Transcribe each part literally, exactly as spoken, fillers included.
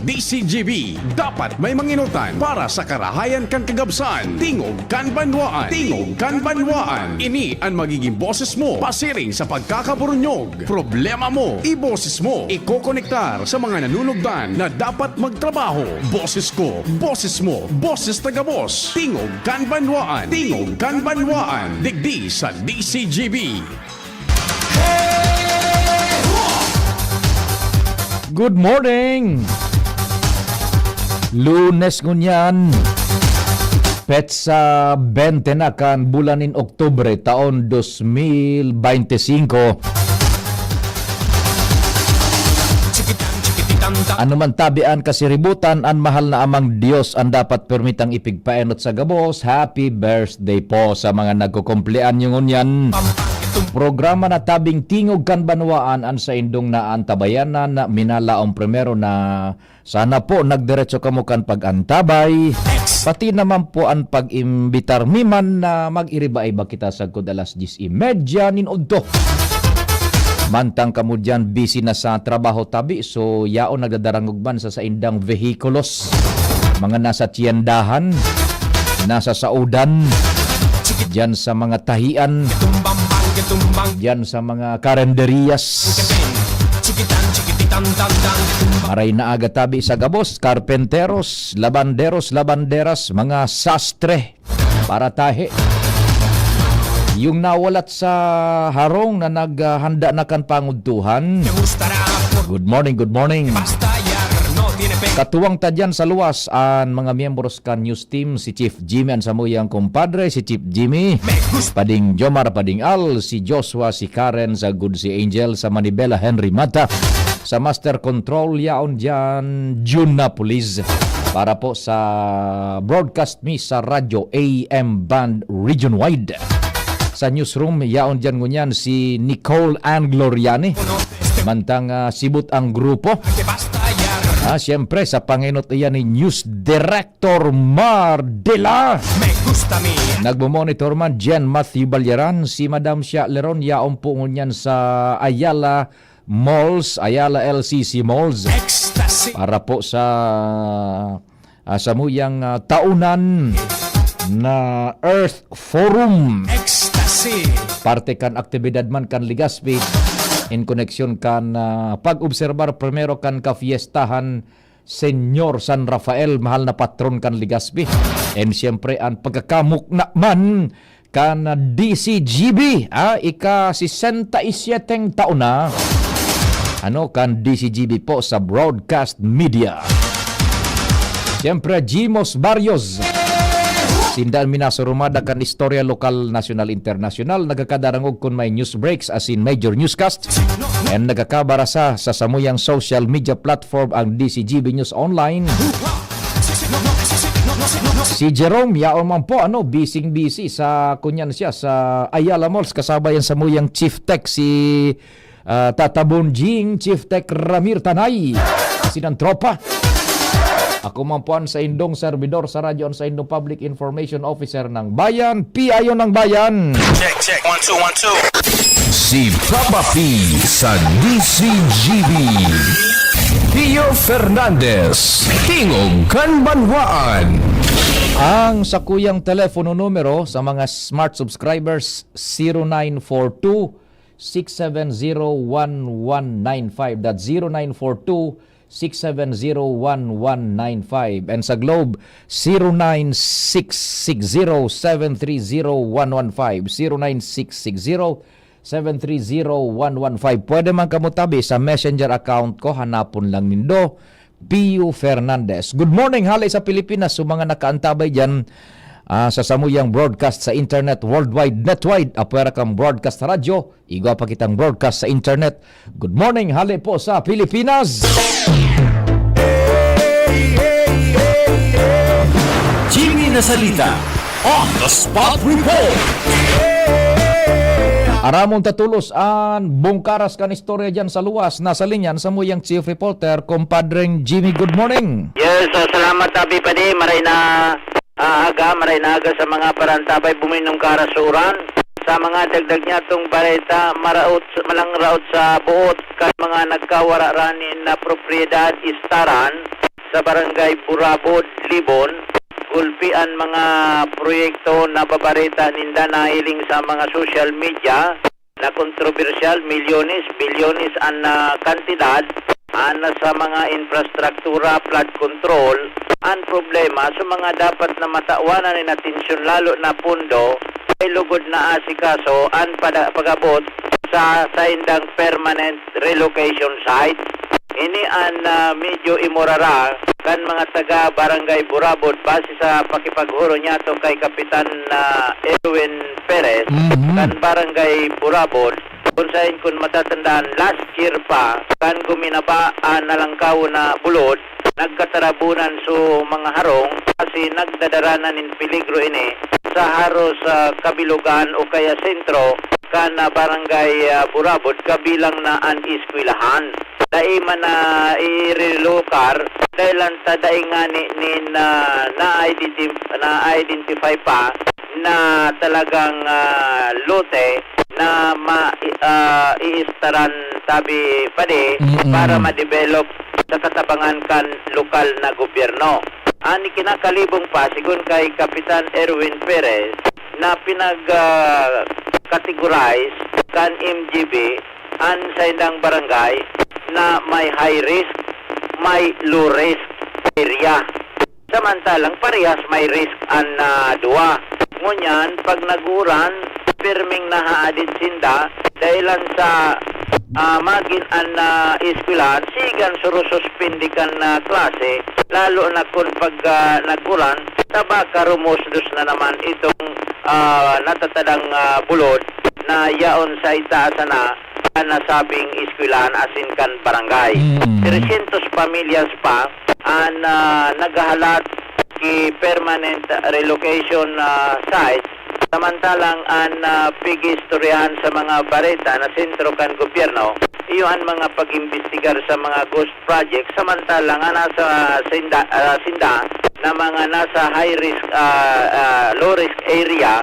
D C G B, dapat may manginutan para sa karahayan kan kagabsan. Tingog kan Banwaan. Tingog kan Banwaan. Ini an magiging boses mo pasiring sa pagkakaburunyog. Problema mo, iboses mo. Ikokonektar sa mga nanunugdan na dapat magtrabaho. Boses ko, boses mo, boses taga-boss. Tingog kan Banwaan. Tingog kan Banwaan. Digdi sa D C G B. Good morning! Lunes ngunyan, petsa bente na kan bulan nin Oktubre, taon dos mil bente singko. Ano man tabi an kasiributan, an mahal na Amang Dios an dapat pirmi tang ipigpaenot sa gabos. Happy birthday po sa mga nagkukumpleanyo ngunyan. Programa na tabing Tingog kan Banwaan an saindong naantabayanan na minalaong primero na sana po nagdiretso kamo kan pag-antabay. Pati naman po an pag-imbitar mi man na mag-iriba-iba kita sagkod alas diyes y media nin udto. Mantang kamo diyan busy na sa trabaho tabi, so yaon nagdadarangog man sa saindang vehikulos. Mga nasa tiyendahan, nasa saodan, diyan sa mga tahian, diyan sa mga karenderiyas. Maray na aga tabi sa gabos, karpenteros, labanderos, labanderas, mga sastre, para tahi. Yung nawalat sa harong na naghahanda na kan pangudtuhan. Good morning, good morning. Katuwang ta diyan sa luwas an mga miyembros kan news team, si Chief Jimmy an samuyang kumpadre, si Chief Jimmy, Pading Jomar, Pading Al, si Joshua, si Karen, sa Good si Angel, sa Manibela, Henry Mata, sa Master Control, yaon diyan, Jun Napolis. Para po sa broadcast mi sa radyo, A M band, region wide. Sa newsroom, yaon diyan ngunyan si Nicole Ann Gloriani. Mantang, ah, sibot ang grupo. Ah, siyempre, sa pangenot iyan ni News Director Mar Dela. Nagmo-monitor man, Jen Matthew Balyaran, si Madam Sha Leron, yaon po ngunyan sa Ayala Malls, Ayala L C C Malls. Para po sa, ah, samuyang, ah, taonan na Earth Forum. Parte kan aktibidad man kan Legazpi in koneksyon kan, ah, pag-obserbar primero kan kafiestahan Señor San Rafael, mahal na patron kan Legazpi. And siyempre, an pagkakamukna man kan D C G B, ah, ika-sesenta y siyeteng taon na, ano, kan D C G B po sa broadcast media. Siyempre, Jimos Barrios. Sinda an minasurumada kan istorya lokal, nasyonal, internasyonal. Nagkakadarangog kun may news breaks, as in major newscast. And nagkakabarasa sa samuyang social media platform ang D C G B News Online. Si Jerome, yaon man po, ano, busy-busy sa, kunyan siya, sa Ayala Malls. Kasabay yan samuyang Chief Tech, si, ah, Tata Bonjing, Chief Tech Ramir Tanay. Sinang tropa. Ako man po an saindong serbidor sa radyo, an saindong Public Information Officer ng Bayan, P I O ng Bayan. Check, check. One, two, one, two. Si Papa P sa D C G B. Pio Fernandez, Tingog kan Banwaan. Ang sakuyang telepono numero sa mga smart subscribers, zero nine four two, six seven zero, one one nine five. That's zero nine four two, six seven zero, one one nine five. And sa Globe, zero nine six six zero, seven three zero, one one five. Zero nine six six zero, seven three zero, one one five. Pwede man kamo tabi sa Messenger account ko, hanapon lang nindo, Pio Fernandez. Good morning, hale sa Pilipinas, sa mga nakaantabay dyan, ah, sa samuyang broadcast sa internet, worldwide, netwide, apwera kang broadcast radyo, igwa pa kitang broadcast sa internet. Good morning, hale po sa Pilipinas! Jimmy Nasalita, on the spot report. Aramon ta tolos an bungkaras kan istorya diyan sa luwas. Nasa linya an samuyang chief reporter, Compadreng Jimmy. Good morning. Yes, ah, salamat, Abi Padi. Maray na, ah, aga, maray na aga sa mga parantabay buminong karasuran. Sa mga dagdag niya tong bareta, maraot, malangraot sa buot kan mga nagkawara ranin na propiedad istaran. sa Barangay Burabod, Libon, gulpi an mga proyekto na babareta ninda nahiling sa mga social media na kontrobersyal, milyones, bilyones an, ah, kantidad, an sa mga infrastruktura, flood control, an problema sa mga dapat na matawanan nin atensyon, lalo na pondo, ay lugod na asikaso an pada-, pag-abot sa saindang permanent relocation site. Ini an, ah, medyo imorara kan mga taga Barangay Burabod base sa pakipaghuro niyato kay Kapitan, ah, Erwin Perez Mhm. kan Barangay Burabod, kun saen kun matatandaan last year pa kan guminaba an nalangkaw na bulod, nagkatarabunan so mga harong kasi nagdadara na nin peligro ini sa haros, ah, kabilugan o kaya sentro kan, ah, Barangay, ah, Burabod kabilang na an eskwelahan. Dai man na irelokar dahil lang ta dai ngani nin, ah, na-identi-, na-identify pa na talagang, ah, lote na ma-, ah, iistaran tabi padi Mm-mm. para ma-develop sa katabangan kan lokal na gobyerno. An ikinakalibong pa, sigon kay Kapitan Erwin Perez, na pinag, ah, categorize kan M G B an saindang barangay na may high risk, may low risk area. Samantalang parehas may risk an, ah, duwa. Ngunyan, pag nag-uran, pirming nahaadit sinda dahilan sa, ah, magin an, ah, eskwelahan, sigan surususpindi kan, ah, klase, lalo na kun pag, ah, nag-uran, tabaka rumusdos na naman itong, ah, natatadang, ah, bulod na yaon sa itaas sana kan nasabing eskwelahan asin kan barangay. Mm. Trescientos pamilyas pa an, ah, naghahalat ki permanent relocation, ah, site, samantalang an, ah, pig-iistoryahan sa mga bareta na sentro kan gobyerno, iyo an mga pag-imbestigar sa mga ghost project, samantalang an nasa sinda, ah, sinda na mga nasa high risk, ah, ah, low risk area,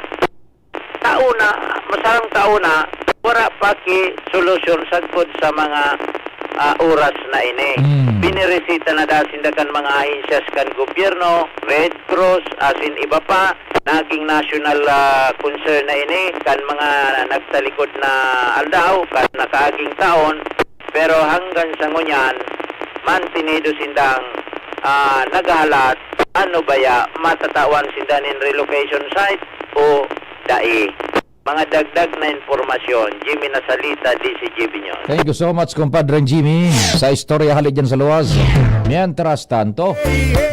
taon na, masarang taon na, wala pa ki solusyon sagkod sa mga, ah, oras na ini. Mm. Bininisita na daa sinda kan mga ahensyas kan gobyerno, Red Cross, asin iba pa. Naging national, ah, concern na ini kan mga nagtalikod na aldaw, kan nakaaging taon. Pero hanggang sa ngunyan, mantinido sindang, ah, naghahalat, ano baya, matatawan sinda nin relocation site o dai. Mga dagdag na impormasyon, Jimmy Nasalita, D C G B News. Thank you so much, Compadre Jimmy, sa istorya hali dyan sa luwas. Mientras tanto,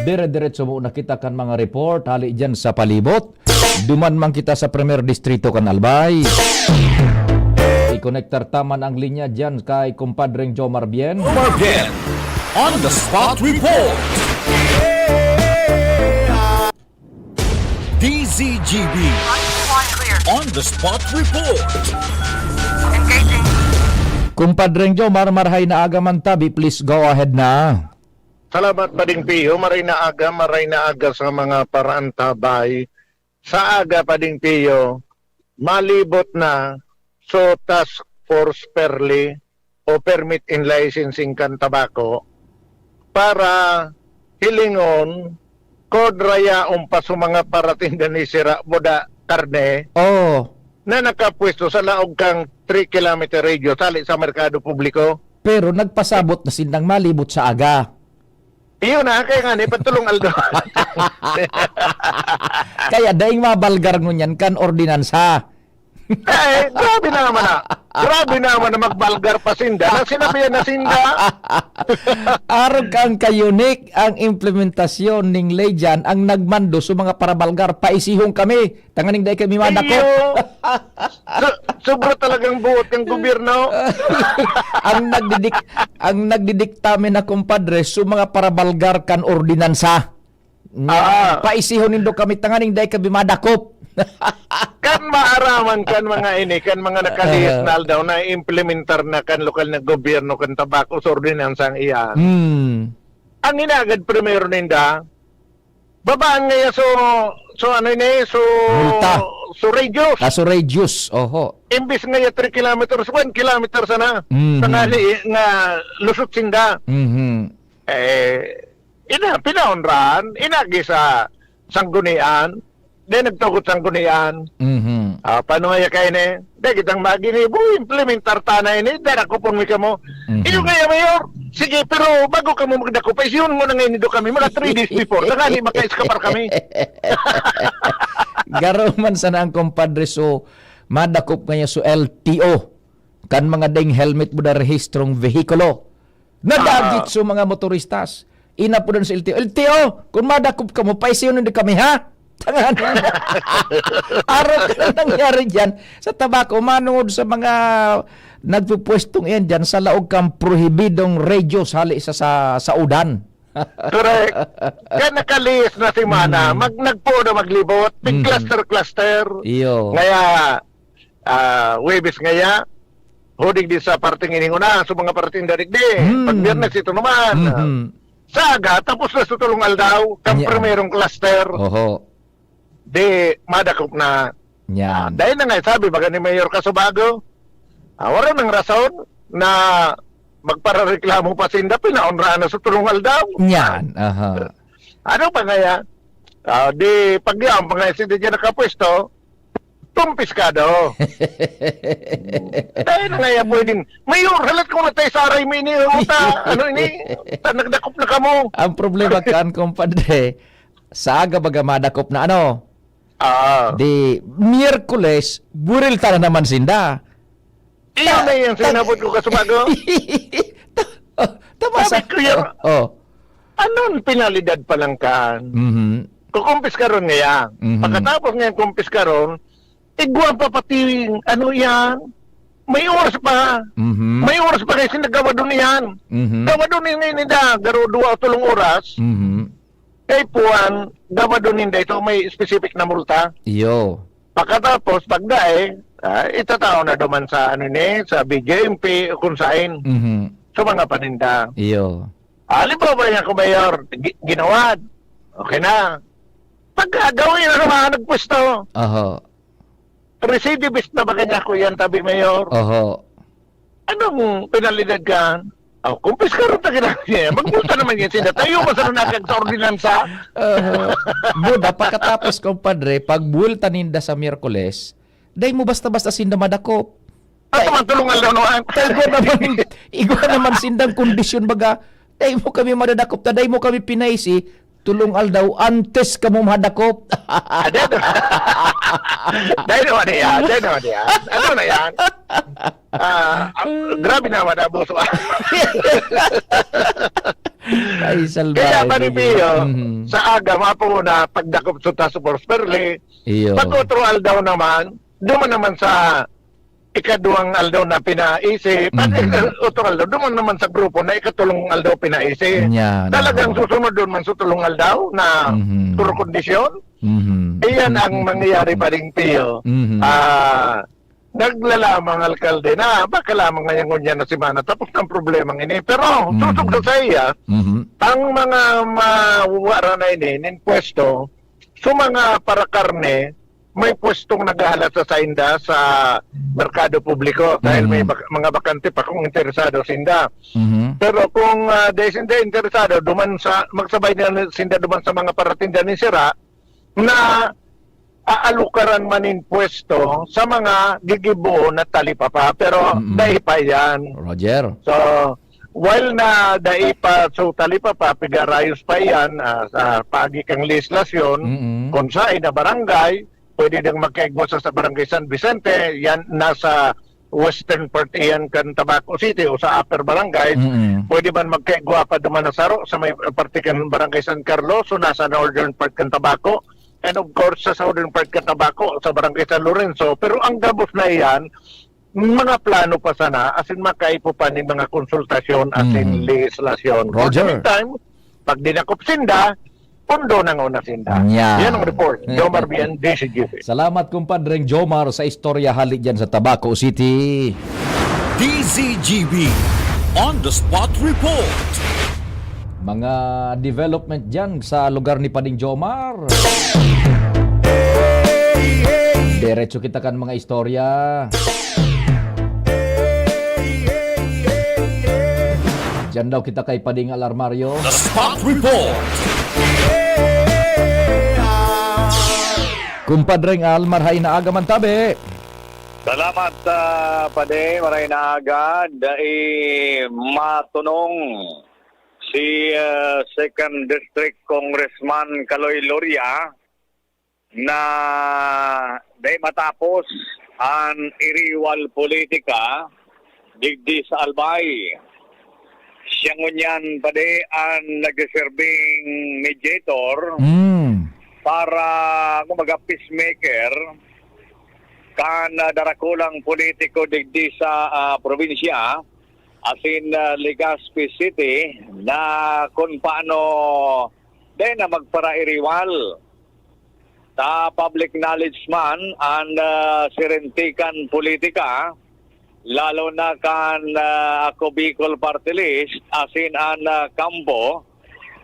dire-diretso muna kita kan mga report hali dyan sa palibot. Duman man kita sa Primer Distrito kan Albay. I-konektar ta man ang linya dyan kay Compadreng Jomar Bien. Jomar Bien, on the spot report. D Z G B, on the spot report. Engaging. Compadreng Jomar, marahay na aga man tabi, please go ahead na. Salamat, Pading Pio. Maray na aga, maray na aga sa mga paraantabay. Sa aga, Pading Pio, malibot na so Task Force Perli o Permit in Licensing kan Tabako para hilingon kod rayaon pa sa mga paratinda ni Sira Buda Karne Oo. na nakapwesto sa laog kang three kilometer radius hali sa merkado publiko. Pero nagpasabot na sindang malibot sa aga. Iyo na, kaya nga ni, patulong aldaw. Kaya daing mabalgar ngunyan kan ordinansa. Ay, grabe naman na. Grabe naman na magbalgar pa sinda. Na sinabihan na sinda. Arog kang kayunik ang implementasyon ning ley diyan, ang nagmando sa mga parabalgar, paisihon kami. Tanganing dai kami madakop. Iyo. So, sobra talagang buot ng gobyerno. Ang nagdidik-, ang nagdidiktamen na, kumpadre, so mga parabalgar kan ordinansa. Nga, Ah. paisihon nindo kami tanganing dai kami madakop. Kan maaraman kan mga ini, kan mga nakalihis Ah. na aldaw na implementar na kan lokal na gobyerno kan tabako sa ordinansang iyan. Hmm. Ang inagad primero ninda, babaan ngaya so, so ano ini, so, Multa. so radius. Ah, so radius, oho. Imbis ngaya three kilometers, one kilometer sana. Mhm. Tangali nga lusot sinda. Mhm. Eh, ina, pinaonrahan, inagi sa sanggunian, di nagtugot sanggunian. Mhm. Ah, paano nga kaya ni? Di kitang maginibo, implementar ta na ini, darakupon mi kamo. Mhm. Iyo kaya, Mayor, sige, pero bago kamo magdakop, paisihon mo na ngayon nindo kami, mga three days before, tanganing maka-escapar kami. Garo man sana ang kumpadre, so, madakop ngayon so L T O. Kan mga ding helmet mo na rehistrong vehikulo. Nadagit Ah. so mga motoristas. Inapodan sa L T O, "L T O, kung madakop kamo, paisihon nindo kami, ha?" Tangan. Araw ka na nangyari dyan. Sa Tabaco, manungod sa mga nagpupwestong iyan dyan, sa laog kang prohibidong radius, hali sa, sa, sa udan. Correct. Kaya nakalihis na semana, Mm. mag-, nagpuo na maglibot, Mhm. nag-cluster-cluster. Iyo. Ngaya, ah, Huwebes ngaya, huli din sa parteng ininguna, sa mga parteng darigdi. Hmm. Pag Biyernes, ito naman. Mhm. Sa aga, tapos na sa tulong aldaw, kang Yan. primerong cluster. Oho. Di, madakop na. Yan. Ah, dahil na nga, sabi, baga ni Mayor Casubago, ah, wala nang rason na magparareklamo pa sinda, pinaonrahan na sa tulong aldaw. Yan, aha. Ano pa ngaya? Ah, di, pag yan, mga sinda dyan nakapwesto, kumpiskado. Tayo na nga yan pwedeng, "Mayor, halat ko na tayo sa aray mo ini, uta, ano ini, ta, nagdakop na kamo." Ang problema kan, kumpadre, sa aga baga madakop na ano, Ah. di Miyerkules, burilta na naman sinda. Iyo Ta-, na yan, ta-, sinabot ko kasubago. Ta-, oh, tama Sabi sa ko, "Yar-, oh, oh. anong penalidad pa lang kan?" Mhm. Kukumpiskaron niya. Mhm. Pagkatapos niya kumpiskaron, igwa pa pati, ano yan, may oras pa. Mhm. May oras pa kasi naggawa doon yan. Mhm. Gawa doon yan, yan, yan, garo, duwa o tulong oras. Mhm. Kay puwan, gawa doon hindi ito, may specific na multa. Iyo. Pagkatapos, pag dai, ah, itatao na duman sa, ano ni, sa B J M P o kung saan. Mhm. Sa mga paninda. Iyo. Halimbawa, yan, kung mayor, gi-, ginawad. Okay na. Pagka gawin na naman, nagpwesto. Oho. Recidivist na ba kanya, Kuya, ang tabi, Mayor? Oho. Anong penalidad ka? Oh, kumpiskaron ta ginagawa niya. Magmulta naman yan sila. Tayo, masarunakag sa ordinansa. Oho. Buda, pagkatapos, kumpadre, pag multa ninda sa Miyerkules, dai mo basta-basta sinda madakop. At naman, tulungan daw naman. Ta igwa naman, igwa naman sindang kondisyon, baga, dai mo kami madadakop, ta dai mo kami pinaisi, tulong aldaw, antes kamo madakop. Ah, dai, dai. Dai naman yan, dai naman yan. Ano na yan? Ah, ah, grabe naman, abuso. Ay, salbahe Kaya, Pare din. Pio, Mhm. sa aga, mapo na pagdakop sa Task Force Perle, Iyo. pag otro aldaw naman, duman naman sa ikaduwang aldaw na pinaisi, pati Mhm. ika-, otro aldaw, duman naman sa grupo na ikatulong aldaw pinaisi. Yan, Talagang oo. susunod doon man sa tulong aldaw na Mhm. puro kondisyon. Mhm. Iyan ang mangyayari pa rin, Pio. Mhm. Ah, naglalamang alkalde na, baka lamang ngayong ngunyan na semana, tapos ang problema ini. Pero, Mhm. susog na sa iya, Mhm. ang mga mawawara na ini, nin pwesto, sa mga parakarne, may pwestong naghahalat sa sainda sa merkado publiko dahil may Mhm. bak-, mga bakante pa kung interesado sinda. Mhm. Pero kung, ah, di sinda interesado, duman sa, magsabay na sinda duman sa mga paratinda ni sira na aalukaran man nin pwesto sa mga gigibo na talipapa. Pero Mm. dai pa yan. Roger. So, while na dai pa, so, talipapa, pigarayos pa yan, ah, sa pagi kang lehislasyon, Mm-mm. kung sa ina barangay, pwede nang magkaigwa sa, sa Barangay San Vicente, yan nasa western part iyan kan Tabaco City o sa Upper Barangay. Mm-mm. Pwede man magkaigwa pa duman na saro sa may parte kan Barangay San Carlos o nasa northern part kan Tabaco. And of course, sa southern part kan Tabaco, sa Barangay San Lorenzo. Pero ang gabos na iyan, mga plano pa sana, asin makaipo pa ni mga konsultasyon, asin Mhm. lehislasyon. For Roger. the meantime, pag dinakop sinda, pundo na nga una sinda. Yan. Yan ang report. Jomar Bien, D Z G B. Salamat, kumpadreng Jomar, sa istorya hali dyan sa Tabaco City. D Z G B on the spot report. Mga development dyan sa lugar ni Pading Jomar. Diretso kita kan mga istorya. Diyan daw kita kay Pading Alarmario. The Spot Report. Kumpadreng Al, marhay na aga man tabi. Salamat, ah, Pade. Maray na aga. Dai matunong si, ah, Second District Congressman Kaloy Loria na dai matapos an iriwal politika digdi sa Albay. Siya ngunyan, Pade, an nagseserbing mediator Mm. para, kumbaga, peacemaker kan, ah, darakulang politiko digdi sa, ah, probinsya, asin, ah, Legazpi City, na kun paano din na magparairiwal. Ta public knowledge man an, ah, sirintikan politika, lalo na kan, ah, Ako Bicol Party List, asin an, ah, kampo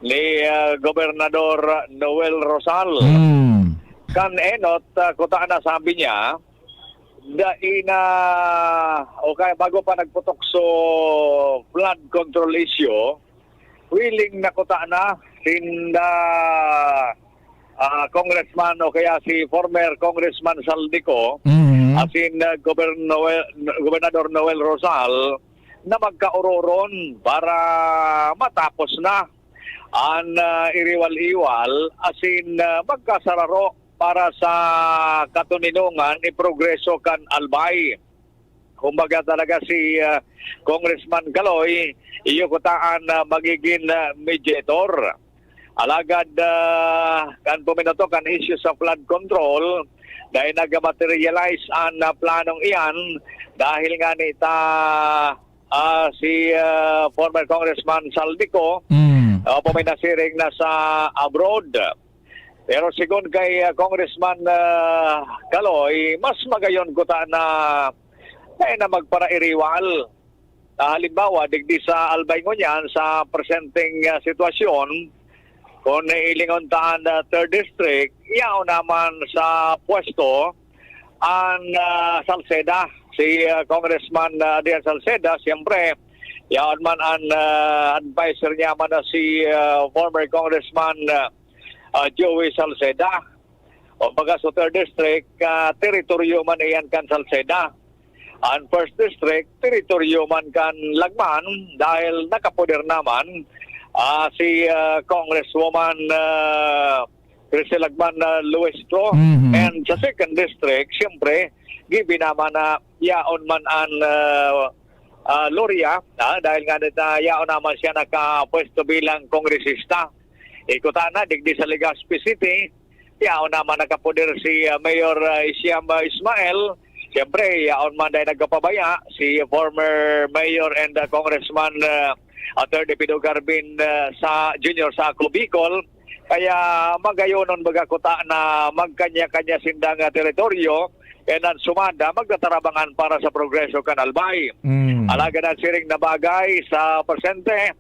ni, ah, Gobernador Noel Rosal. Hmm. Kan enot, ah, kuta na sabi niya, dai na, o kaya bago pa nagputok so flood control issue, willing na kuta na sinda, ah, Congressman o kaya si former Congressman Saldico, Mhm. asin, ah, Govern-, Noel, Gobernador Noel Rosal na magkaororon para matapos na an, ah, iriwal-iwal, asin, ah, magkasararo para sa katoninongan ni progreso kan Albay. Kumbaga talaga si, ah, Congressman Kaloy, iyo kuta an, ah, magigin, ah, mediator. Alagad, ah, kan puminutok an issue sa flood control, dahil nag-materialize an, ah, planong iyan, dahil nga nita, ah, si, ah, former Congressman Saldico, Mm. ah, puminasiring na sa abroad. Pero sigon kay, ah, Congressman, ah, Kaloy, mas magayon kuta na, na, na magparairiwal. Ah, halimbawa, digdi sa Albay ngunyan, sa presenteng, ah, sitwasyon, kung nailingon ta an, ah, third District, yaon naman sa pwesto an, ah, Salceda. Si, ah, Congressman, ah, Adrian Salceda, siyempre, yaon man an, ah, adviser niya man na si, ah, former Congressman, ah, ah, Joey Salceda. O baga sa third District, ah, teritoryo man iyan kan Salceda. An first District, teritoryo man kan Lagman dahil nakapoder naman, ah, si, ah, Congresswoman, ah, Crisel Lagman, ah, Luistro. Mhm. And sa second District, siyempre, gibi naman na yaon man an, ah, ah, Loria, ah, dahil nga nita, yaon naman siya nakapwesto bilang kongresista. Ikuta na, digdi sa Legazpi City, yaon naman nakapoder si, ah, Mayor, ah, Isiam, ah, Ismael. Siyempre, yaon man dahil nagkapabaya si former Mayor and, ah, Congressman, ah, Attorney Pido Garbin, ah, sa Junior sa Ako Bicol. Kaya magayonon baga kuta na magkanya-kanya sindang, ah, teritoryo, kaya nan sumada magtatarabangan para sa progreso kan Albay. Mm. Alagad an siring na bagay sa presente,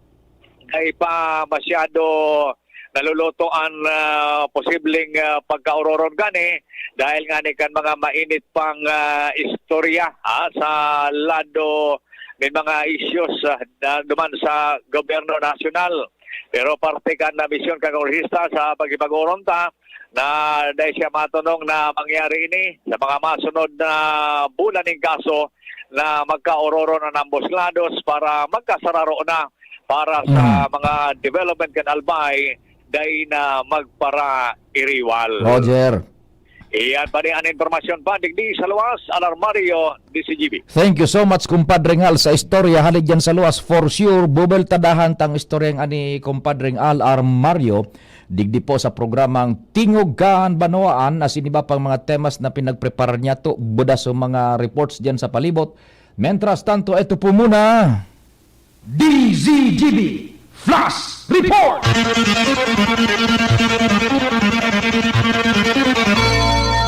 dai pa masyado naluluto an, ah, posibleng, ah, pagkaororon gani dahil nga ni kan mga mainit pang, ah, istorya, ah, sa lado nin mga issues, ah, na duman sa gobyerno nasyonal. Pero parte kan na misyon kan kongresista sa pagkipag-oron ta na dai siya matunong na mangyari ini sa mga masunod na bulan nin kaso na magkaororon an ambos lados para magkasararo na para sa Mm. mga development kan Albay, dai na magparairiwal. Roger. Iyan pa ni an impormasyon pa digdi sa luwas, Alarmario, D C G B. Thank you so much, Kumpadre Ngal, sa istorya hali diyan sa luwas. For sure, bubeltadahan tang istoryang ani Kumpadre Ngal Armario, digdi po sa programang Tingog Kan Banwaan, asin iba pang mga temas na pinagpreparar niya to, buda sa mga reports diyan sa palibot. Mientras tanto, ito po muna. D Z G B Flash Report!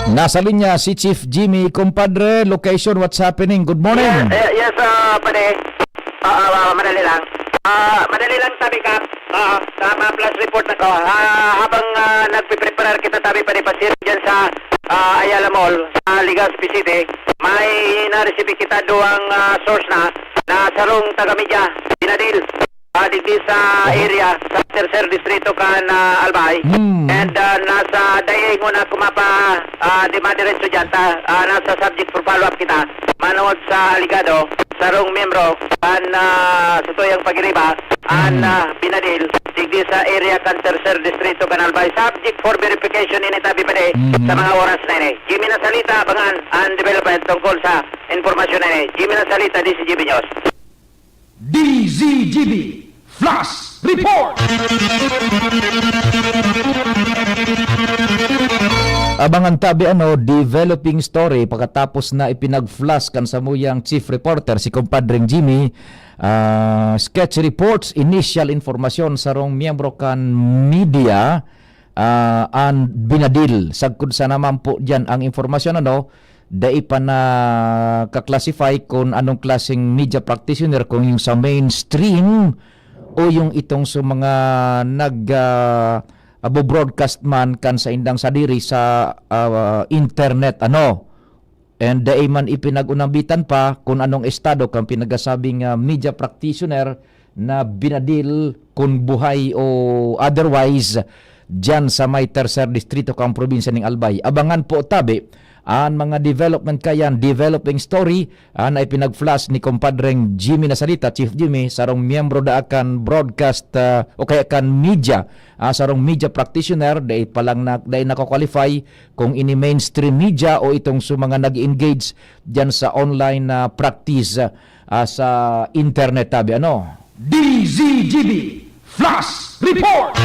Nasa linya si Chief Jimmy. Compadre, location, what's happening? Good morning. Yes, eh, yes, ah, pare. Ah, ah, ah, madali lang. Ah, madali lang, sabi ka. Ah, sa mga flash report na to. Ah, habang, ah, nagpipreparar kita, sabi, pare, pasir dyan sa, ah, Ayala Mall, sa Legazpi City, may na-receive kita duwang, ah, source na, na sarong taga-media, binadil. ah, digdi sa area, sa tercer distrito kan, ah, Albay. Hmm. And, ah, nasa daing na kumapa, ah, di madiretso dyan, ta, ah, nasa subject for follow-up kita. Manongod sa alegado, sarong miyembro, an, ah, sa tuyang pagiriba, an, Hmm. ah, binadil, digdi sa area kan tercer distrito kan Albay. Subject for verification ini, tabi pa di, Mhm. sa mga oras na ini. Jimmy Nasalita, abangan an development tungkol sa impormasyon na ini. Jimmy Nasalita, D Z G B News. D Z G B Flash Report! Abangan tabi, ano, developing story pakatapos na ipinag-flash kan samuyang chief reporter, si Compadreng Jimmy. Ah, sketch reports, initial information sarong miyembro kan media, ah, an binadil. Sagkod sana man po diyan ang impormasyon, ano, dai pa naka-classify kung anong klaseng media practitioner, kung yung sa mainstream o yung itong sa mga nag, ah, abo-broadcast man kan saindang sadiri sa, ah, internet, ano. And dai man ipinag-unambitan pa kun anong estado kan pinagasabing, ah, media practitioner na binadil, kun buhay o otherwise, diyan sa may tercer distrito kan probinsya ning Albay. Abangan po tabi an mga development kayan, developing story, ah, na ipinag-flash ni Compadreng Jimmy Nasalita, Chief Jimmy, sarong miyembro daa kan broadcast, ah, o kaya kan media, ah, sarong media practitioner, dai pa lang na, dai nako-qualify kung ini mainstream media o itong sa mga nag-engage diyan sa online na practice, ah, sa internet tabi, ano? D Z G B Flash Report!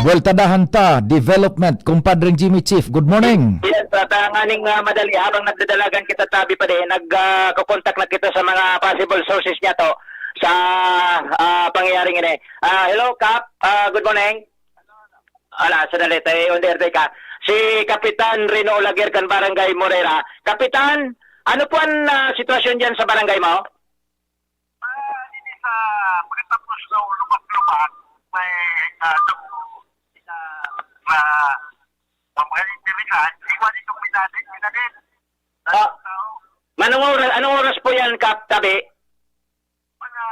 Buweltadahan ta, development, Compadreng Jimmy Chief, good morning. Yes, at, ah, nganing, ah, madali, habang nagdadalagan kita tabi pa din, nag, ah, kukontak na kita sa mga possible sources niya to sa, ah, pangyayaring ini. Ah, hello, Kap. Ah, good morning. Ala, sandali, tayo on the air ka. Si Kapitan Rino Olaguer kan Barangay Morera. Kapitan, ano po ang, ah, sitwasyon diyan sa barangay mo? Ah, ini sa pagkatapos ng lubak-lubak, may, ah, sa, sa, na, pambahay ni Rican, iwan itong minadit, minadit. Ah, Tao, manong oras, anong oras po yan, Kap, tabi? Mga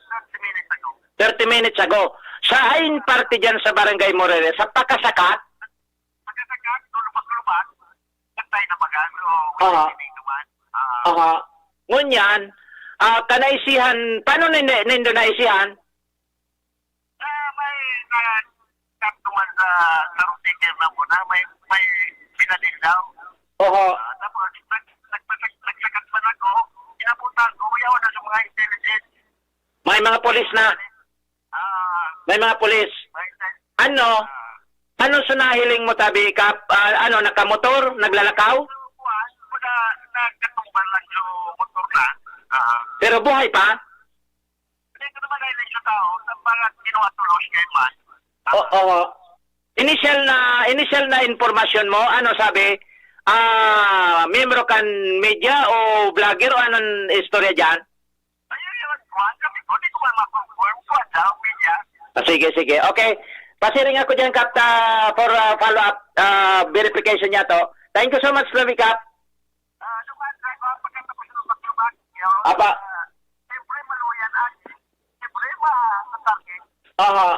thirty minutes ago. Thirty minutes ago. Sa hain parte diyan sa Barangay Morera, sa Pakasakat? Pakasakat, lubak-lubak. Patay na baga, o Aha. Hindi naman. Ah. Aha. Ngunyan, ah, kanaisihan, paano nin-, nindo naisihan? Ah, may na-, nagtuman sa, sa Rosique na muna, may, may pinadil daw. Oho. Ah, tapos, nag-, nagpasak-, nagsakat pa na ako, inabutan ko, yaw na sa mga intelligence. May mga pulis na. Ah. May mga pulis. May intel-, Ano? Ah. Ano sa nahiling mo, tabi, Kap? Ah, ano, nakamotor? Naglalakaw? Kuwan, baga, nagkatumban lang yung motor na. Ah. Pero buhay pa? Hindi ko naman nahiling sa tao, sa mga kinuha tulos kay man. Ah. Oo. Initial na, initial na impormasyon mo, ano sabi? Ah, miyembro kan media o vlogger o anong istorya diyan? Ayun, yun. Kuwan kami po. Di ko man ma-confirm. Kuwan daw, media. Ah, sige, sige. Okay. Pasiring ako dyan, Kap, ah, for, ah, follow-up, ah, verification niya to. Thank you so much, Lumi Kap. Ah, duman, sa mga pagkatapos ng pagtrabaho, yun, Apa. Ah, siyempre, maluyan at siyempre, ma-, ma-target. Aha. Ah.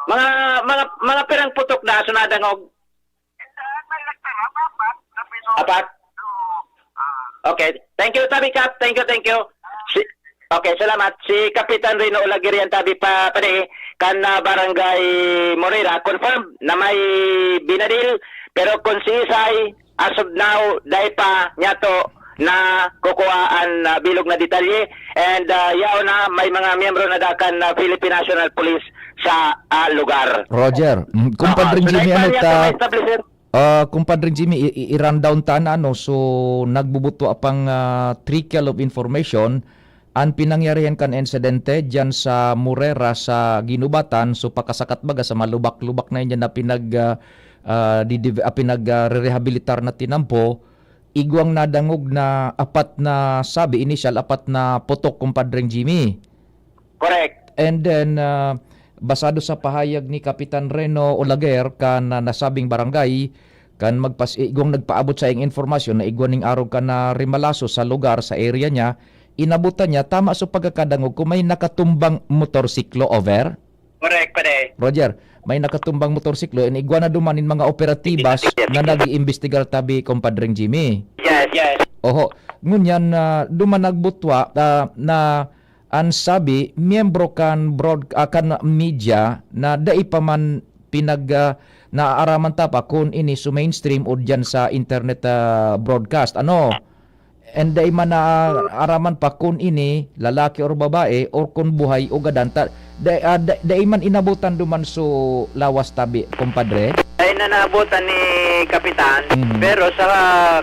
Mga, mga, mga pirang putok na, so nadangog? Apat? Okay. Thank you, Tabi Kap. Thank you, thank you. Si, okay, salamat. Si Kapitan Rino Olagirian, tabi pa, padi, kan, ah, Barangay Morera. Confirmed na may binadil, pero kung si Isay, as of now, dai pa niya to na kukuha an, ah, bilog na detalye. And, ah, yaon na, may mga miyembro na dakan na Philippine National Police sa, ah, lugar. Roger, mm, Compadre Oo, Jimmy, sunay pa ano niya ta, to ma-establish, sir. Ah, Compadre Jimmy, i-, i-, i-rundown ta na, ano? So, nagbubuto pang, ah, trickle of information. An pinangyarihan kan insidente diyan sa Morera, sa Guinobatan, so, pakasakat baga sa malubak-lubak na yun na pinag, ah, ah, didiv-, ah, pinag, ah, rerehabilitar na tinampo, igwang nadangog na apat na sabi, initial, apat na putok, Compadre Jimmy. Correct. And then, ah, basado sa pahayag ni Kapitan Reno Olaguer kan, ah, nasabing barangay, kan magpas-, igwang nagpaabot sa iyang informasyon na igwa ning arog kan narimalaso sa lugar, sa area niya, inabutan niya, tama sa pagkakadangog ko, may nakatumbang motorsiklo, over? Correct, pare. Roger, may nakatumbang motorsiklo, and igwa na duman nin mga operatibas na nag-iimbestigar tabi, Compadre Jimmy. Yes, yes. Oho. Ngunyan, ah, duman nagbutwa, ah, na an sabi, miyembro kan broad-, ah, kan media na dai pa man pinag-, ah, naaaraman ta pa kun ini sa mainstream o diyan sa internet, ah, broadcast. Ano? And dai man naaaraman pa kun ini lalaki or babae or kun buhay o gadan. Ta-, dai, ah, da-, dai man inabutan duman so lawas tabi, Compadre? Dai na naabutan ni Kapitan, Mhm. pero sa,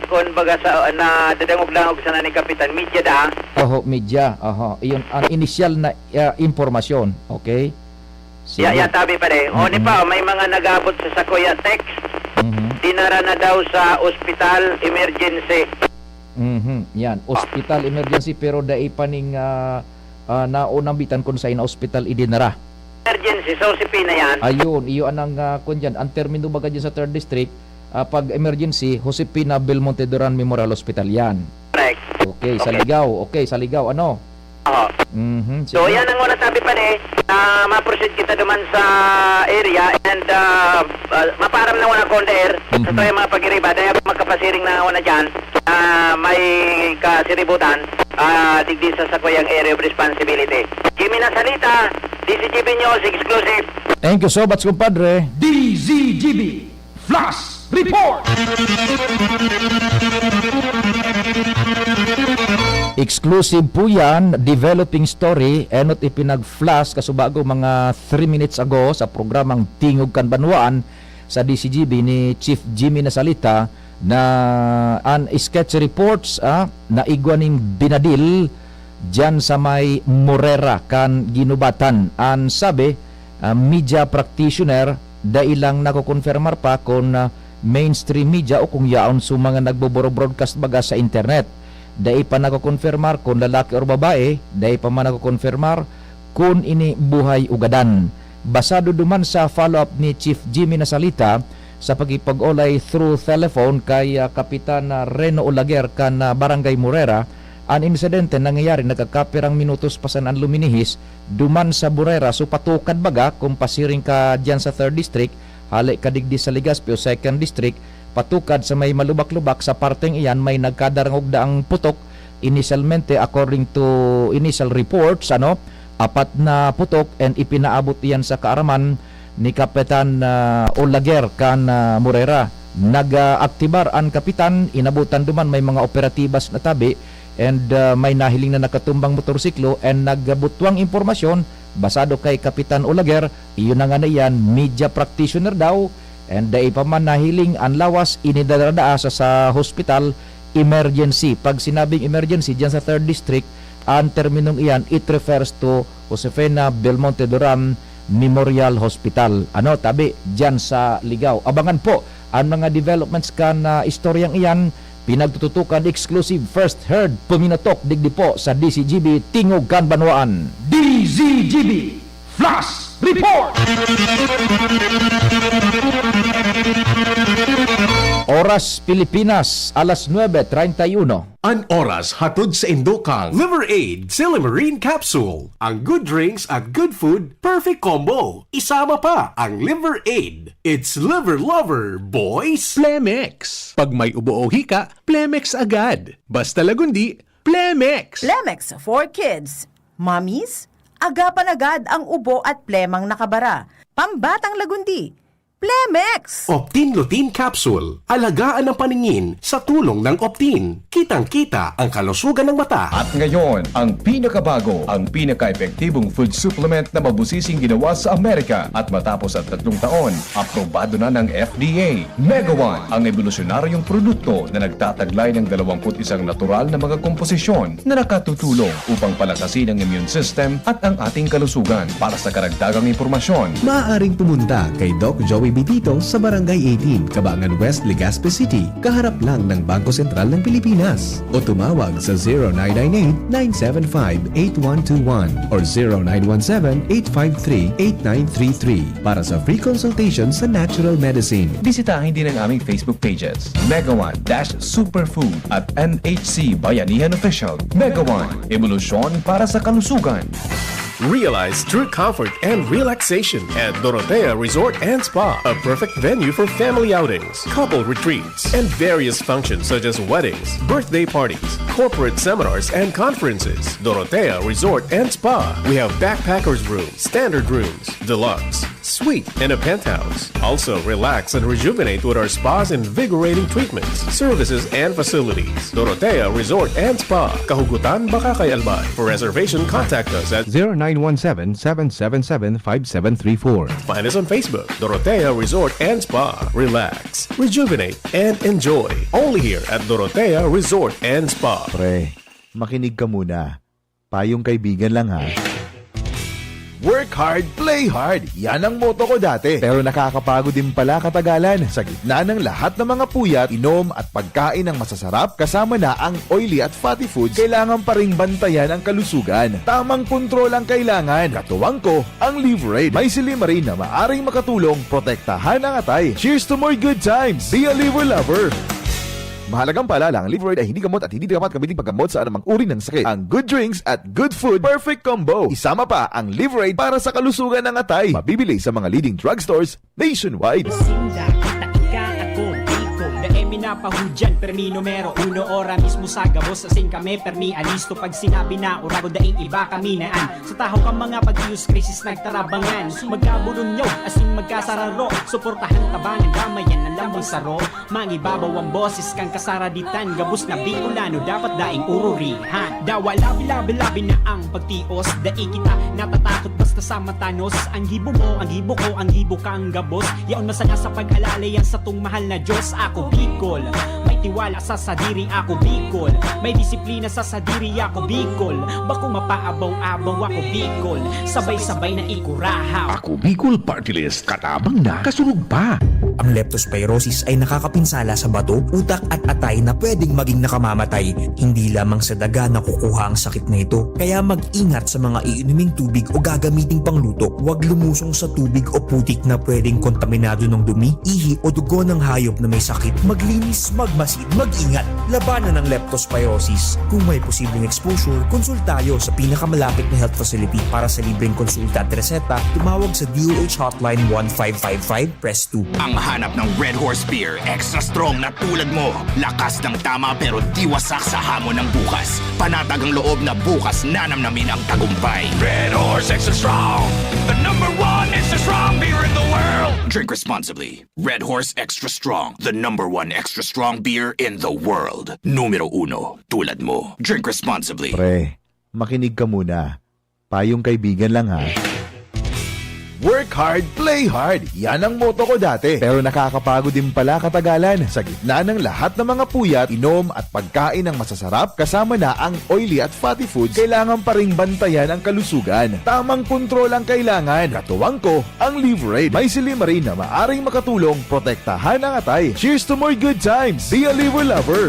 kun baga sa, nadadangog-dangog sana ni Kapitan, media da. Oho, media. Oho. Iyon ang inisyal na, ah, impormasyon. Okay? Ya, Sige. ya, tabi, pare. O, di Mm-mm. pa, may mga nag-abot sa sakuya text. Mhm. Dinara na daw sa ospital, emergency. Mhm. Yan, hospital emergency, pero dai pa ning, ah, ah, naunambitan kun saen na ospital idinara. Emergency, sa Josefina yan. Ayun, iyo anang, ah, kun diyan. Ang termino baga diyan sa third district, ah, pag emergency, Josefina Belmonte Duran Memorial Hospital yan. Correct. Okay, sa Okay. Ligao. Okay, sa Ligao, ano? Oo. Mhm, So, sige. yan ang una tabi pa ni, ah, ma-proceed kita duman sa area and, ah, ah, maparam na una kon der, Mhm. sa mga pag-iriba, dahil makapasiring na una dyan, ah, may kasiributan, ah, digdi sa sakuyang area of responsibility. Jimmy Nasalita, D Z G B News, exclusive. Thank you so much, compadre. D Z G B Flash Report! Exclusive po yan, developing story, enot ipinag-flash kasubago mga three minutes ago sa programang Tingog kan Banwaan sa D Z G B ni Chief Jimmy Nasalita na an sketch reports, ah, na igwa ning binadil diyan sa may Morera kan Guinobatan. An sabi, ah, media practitioner, dai lang nakokonfirmar pa kun, ah, mainstream media o kung yaon sa mga nagboboro-broadcast baga sa internet. Dai pa nakokonfirmar kun lalaki or babae, dai pa man nakokonfirmar kun ini buhay o gadan. Basado duman sa follow-up ni Chief Jimmy Nasalita sa pakipag-olay through telephone kay, ah, Kapitan, ah, Reno Olaguer kan, ah, Barangay Morera, an insidente nangyayari nagkakapirang minutos pa sana an luminihis duman sa Morera. So, patukad baga kung pasiring ka diyan sa third district, hale ka digdi sa Legazpi o second district, patukad sa may malubak-lubak sa parteng iyan may nagkadarangog daang putok. Inisyalmente, according to initial reports, ano, apat na putok and ipinaabot iyan sa kaaraman ni Kapitan, ah, Olaguer kan, ah, Morera. Nag-aktibar an kapitan, inabutan duman may mga operatibas na tabi, and, ah, may nahiling na nakatumbang motorsiklo, and nagbutwang impormasyon, basado kay Kapitan Olaguer, iyo na nga na iyan, media practitioner daw, and dai pa man nahiling an lawas, inidadara daa sa, sa hospital, emergency. Pag sinabing emergency, diyan sa third district, ang terminong iyan, it refers to Josefina Belmonte Duran Memorial Hospital. Ano, tabi, diyan sa Ligao. Abangan po ang mga developments kan, ah, istoryang iyan. Pinagtututukan exclusive first heard, puminotok digdi po sa D Z G B Tingog kan Banwaan. D Z G B Flash Report! Oras Pilipinas, alas nuebe treinta y uno. An oras hatod saindo kan Liver Aid Silymarin Capsule. Ang good drinks at good food, perfect combo. Isama pa ang Liver Aid. It's Liver Lover, boys! Plemex. Pag may ubo o hika, Plemex agad. Basta Lagundi, Plemex. Plemex for kids. Mommies, agapan agad ang ubo at plemang nakabara. Pambatang Lagundi, Plemex! Optin Lutein Capsule. Alagaan ang paningin sa tulong ng Optin. Kitang-kita ang kalusugan ng mata. At ngayon, ang pinakabago, ang pinaka-epektibong food supplement na mabusising ginawa sa Amerika. At matapos ang tatlong taon, aprobado na ng F D A. Mega One, ang ebolusyonaryong produkto na nagtataglay ng dalawampu't isang natural na mga komposisyon na nakatutulong upang palakasin ang immune system at ang ating kalusugan. Para sa karagdagang impormasyon, maaaring pumunta kay Doc Joey Dito sa Barangay eighteen, Cabangan West, Legazpi City, kaharap lang ng Bangko Sentral ng Pilipinas. O tumawag sa zero nine nine eight, nine seven five, eight one two one or zero nine one seven, eight five three, eight nine three three para sa free consultation sa natural medicine. Bisitahin din ang aming Facebook pages, Mega One dash Superfood at M H C Bayanihan Official. Mega One, ebolusyon para sa kalusugan. Realize true comfort and relaxation at Dorotea Resort and Spa, a perfect venue for family outings, couple retreats, and various functions such as weddings, birthday parties, corporate seminars, and conferences. Dorotea Resort and Spa. We have backpackers room, standard rooms, deluxe, suite, and a penthouse. Also, relax and rejuvenate with our spa's invigorating treatments, services, and facilities. Dorotea Resort and Spa, Kahugutan, Bacacay, Albay. For reservation, contact us at zero nine one seven, seven seven seven, five seven three four. Find us on Facebook, Dorotea Resort and Spa. Relax, rejuvenate, and enjoy. Only here at Dorotea Resort and Spa. Pre, makinig ka muna. Payong kaibigan lang, ha. Work hard, play hard. Yan ang motto ko dati. Pero nakakapagod din pala katagalan. Sa gitna ng lahat ng mga puyat, inom at pagkain ng masasarap, kasama na ang oily at fatty foods, kailangan pa ring bantayan ang kalusugan. Tamang kontrol ang kailangan. Katuwang ko, ang Liverade. May silimarin na maaring makatulong, protektahan ang atay. Cheers to more good times! Be a Liver Lover! Mahalagang paalala, ang Liverade ay hindi gamot at hindi dapat gamitin paggamot sa anumang uri ng sakit. Ang good drinks at good food, perfect combo. Isama pa ang Liverade para sa kalusugan ng atay. Mabibili sa mga leading drugstores nationwide. Sinda, kita, ika, ako, Bicol. Dai mi napahudyan, permi numero uno, ora mismo sa gabos, asin kami, permi alisto. Pag sinabi na, orago, daing iba kami naan. Sa tahaw kan mga pagtiyos, krisis nagtarabangan. Magkaburunyaw, asin magkasararo. Suportahan, tabangan, damayan, ang lambang saro. Mangibabaw ang boses kan kasaraditan, gabos na Bicolano dapat daing ururihan. Dawa labi-labi-labi na ang pagtios, dai kita natatakot basta sa matanos. Ang gibo mo, ang gibo ko, ang gibo kang gabos. Yaon masana sa pag-alalay ang satong mahal na Diyos. Ako Bicol, may tiwala sa sadiri. Ako Bicol, may disiplina sa sadiri. Ako Bicol, bako mapaabaw-abaw. Ako Bicol, sabay-sabay na ikurahaw. Ako Bicol Party List, katabang na, kasunod pa. Ang leptospirosis ay nakakapinsala sa bato, utak at atay na pwedeng maging nakamamatay. Hindi lamang sa daga nakukuha ang sakit na ito, kaya mag-ingat sa mga iinuming tubig o gagamiting pangluto. Huwag lumusong sa tubig o putik na pwedeng kontaminado ng dumi, ihi o dugo ng hayop na may sakit. Maglinis, magmasid, mag-ingat. Labanan ang leptospirosis. Kung may posibleng exposure, konsulta tayo sa pinakamalapit na health facility. Para sa libreng konsulta at reseta, tumawag sa D O H Hotline one five five five, press two. Ang hanap ng Red Horse Beer, extra strong na tulad mo. Lakas ng tama pero di wasak sa hamon ng bukas. Panatag ang loob na bukas nanamnamin ang tagumpay. Red Horse Extra Strong, the number one extra strong beer in the world. Drink responsibly. Red Horse Extra Strong, the number one extra strong beer in the world. Numero uno, tulad mo. Drink responsibly. Pre, makinig ka muna. Payong kaibigan lang, ha. Work hard, play hard. Yan ang motto ko dati. Pero nakakapagod din pala katagalan. Sa gitna ng lahat ng mga puyat, inom at pagkain ng masasarap, kasama na ang oily at fatty foods, kailangan pa ring bantayan ang kalusugan. Tamang kontrol ang kailangan. Katuwang ko, ang Liverade. May silimarin na maaring makatulong protektahan ang atay. Cheers to more good times! Be a Liver Lover!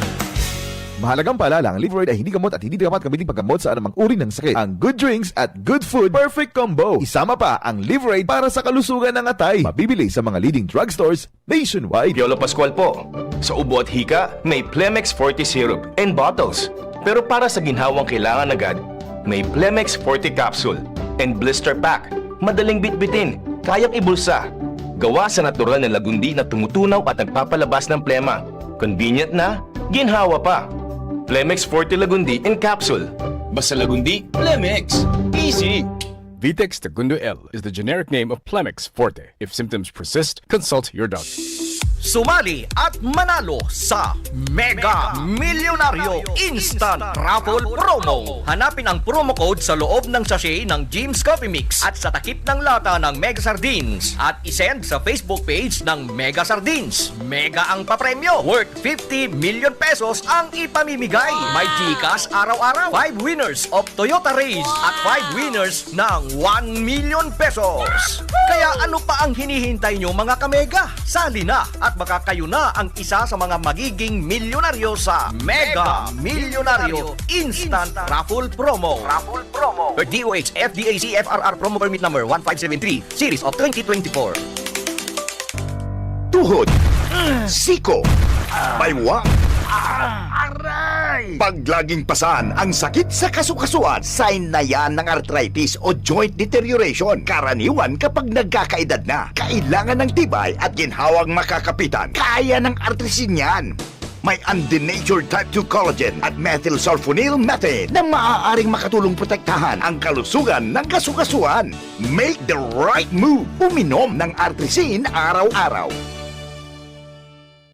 Mahalagang paalala, ang Liverade ay hindi gamot at hindi dapat gamitin paggamot sa anumang uri ng sakit. Ang good drinks at good food, perfect combo. Isama pa ang Liverade para sa kalusugan ng atay. Mabibili sa mga leading drugstores nationwide. Piolo Pascual po. Sa ubo at hika, may Plemex Forte Syrup and bottles. Pero para sa ginhawang kailangan agad, may Plemex Forte Capsule and Blister Pack. Madaling bitbitin, kayang ibulsa. Gawa sa natural na lagundi na tumutunaw at nagpapalabas ng plema. Convenient na, ginhawa pa. Plemex Forte Lagundi in Capsule. Basta Lagundi, Plemex. Easy! Vitex Tagundo L is the generic name of Plemex Forte. If symptoms persist, consult your doctor. Sumali at manalo sa Mega Milyonaryo Instant Raffle Promo. Hanapin ang promo code sa loob ng sachet ng Jim's Coffee Mix at sa takip ng lata ng Mega Sardines at isend sa Facebook page ng Mega Sardines. Mega ang papremyo, worth fifty million pesos ang ipamimigay. May GCash araw-araw, five winners of Toyota Race at five winners ng one million pesos. Kaya ano pa ang hinihintay nyo, mga kamega? Sali na at baka kayo na ang isa sa mga magiging milyonaryo sa Mega Milyonaryo Instant Raffle Promo. Raffle Promo. Per D O H F D A C F R R Promo Permit Number one five seven three, Series of twenty twenty-four. Tuhod, siko, baywa, aray! Pag laging pasan ang sakit sa kasukasuan, sign na yan ng arthritis o joint deterioration. Karaniwan kapag nagkakaedad na, kailangan ng tibay at ginhawang makakapitan. Kaya ng artrisin yan. May undenatured type two collagen at methylsulfonyl methane na maaaring makatulong protektahan ang kalusugan ng kasukasuan. Make the right move. Uminom ng Artrisin araw-araw.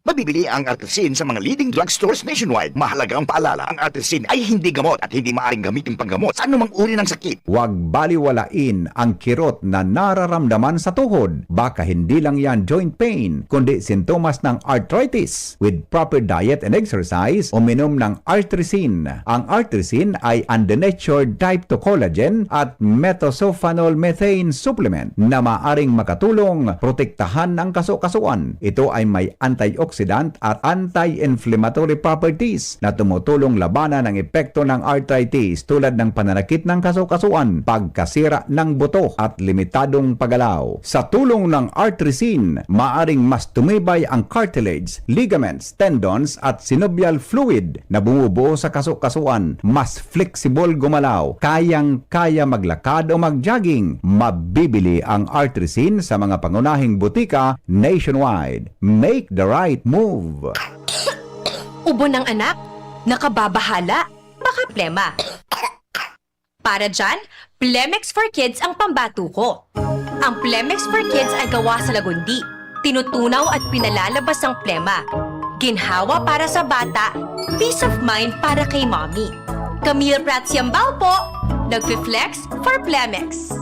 Mabibili ang Artrisin sa mga leading drugstores nationwide. Mahalagang paalala, ang Artrisin ay hindi gamot at hindi maaaring gamitin panggamot sa anumang uri ng sakit. Huwag baliwalain ang kirot na nararamdaman sa tuhod. Baka hindi lang yan joint pain, kundi sintomas ng arthritis. With proper diet and exercise, uminom ng Artrisin. Ang Artrisin ay undenatured type two collagen at methylsulfonyl methane supplement na maaring makatulong protektahan ang kasukasuan. Ito ay may antioxidant at anti-inflammatory properties na tumutulong labanan ang epekto ng arthritis tulad ng pananakit ng kasukasuan, pagkasira ng buto at limitadong paggalaw. Sa tulong ng Artrisin, maaring mas tumibay ang cartilage, ligaments, tendons at synovial fluid na bumubuo sa kasukasuan, mas flexible gumalaw, kayang-kaya maglakad o mag-jogging. Mabibili ang Artrisin sa mga pangunahing butika nationwide. Make the right move! Ubo ng anak? Nakababahala? Baka plema. Para dyan, Plemex for Kids ang pambato ko. Ang Plemex for Kids ay gawa sa lagundi. Tinutunaw at pinalalabas ang plema. Ginhawa para sa bata, peace of mind para kay mommy. Camille Prats Yambao po, nagfi-flex for Plemex.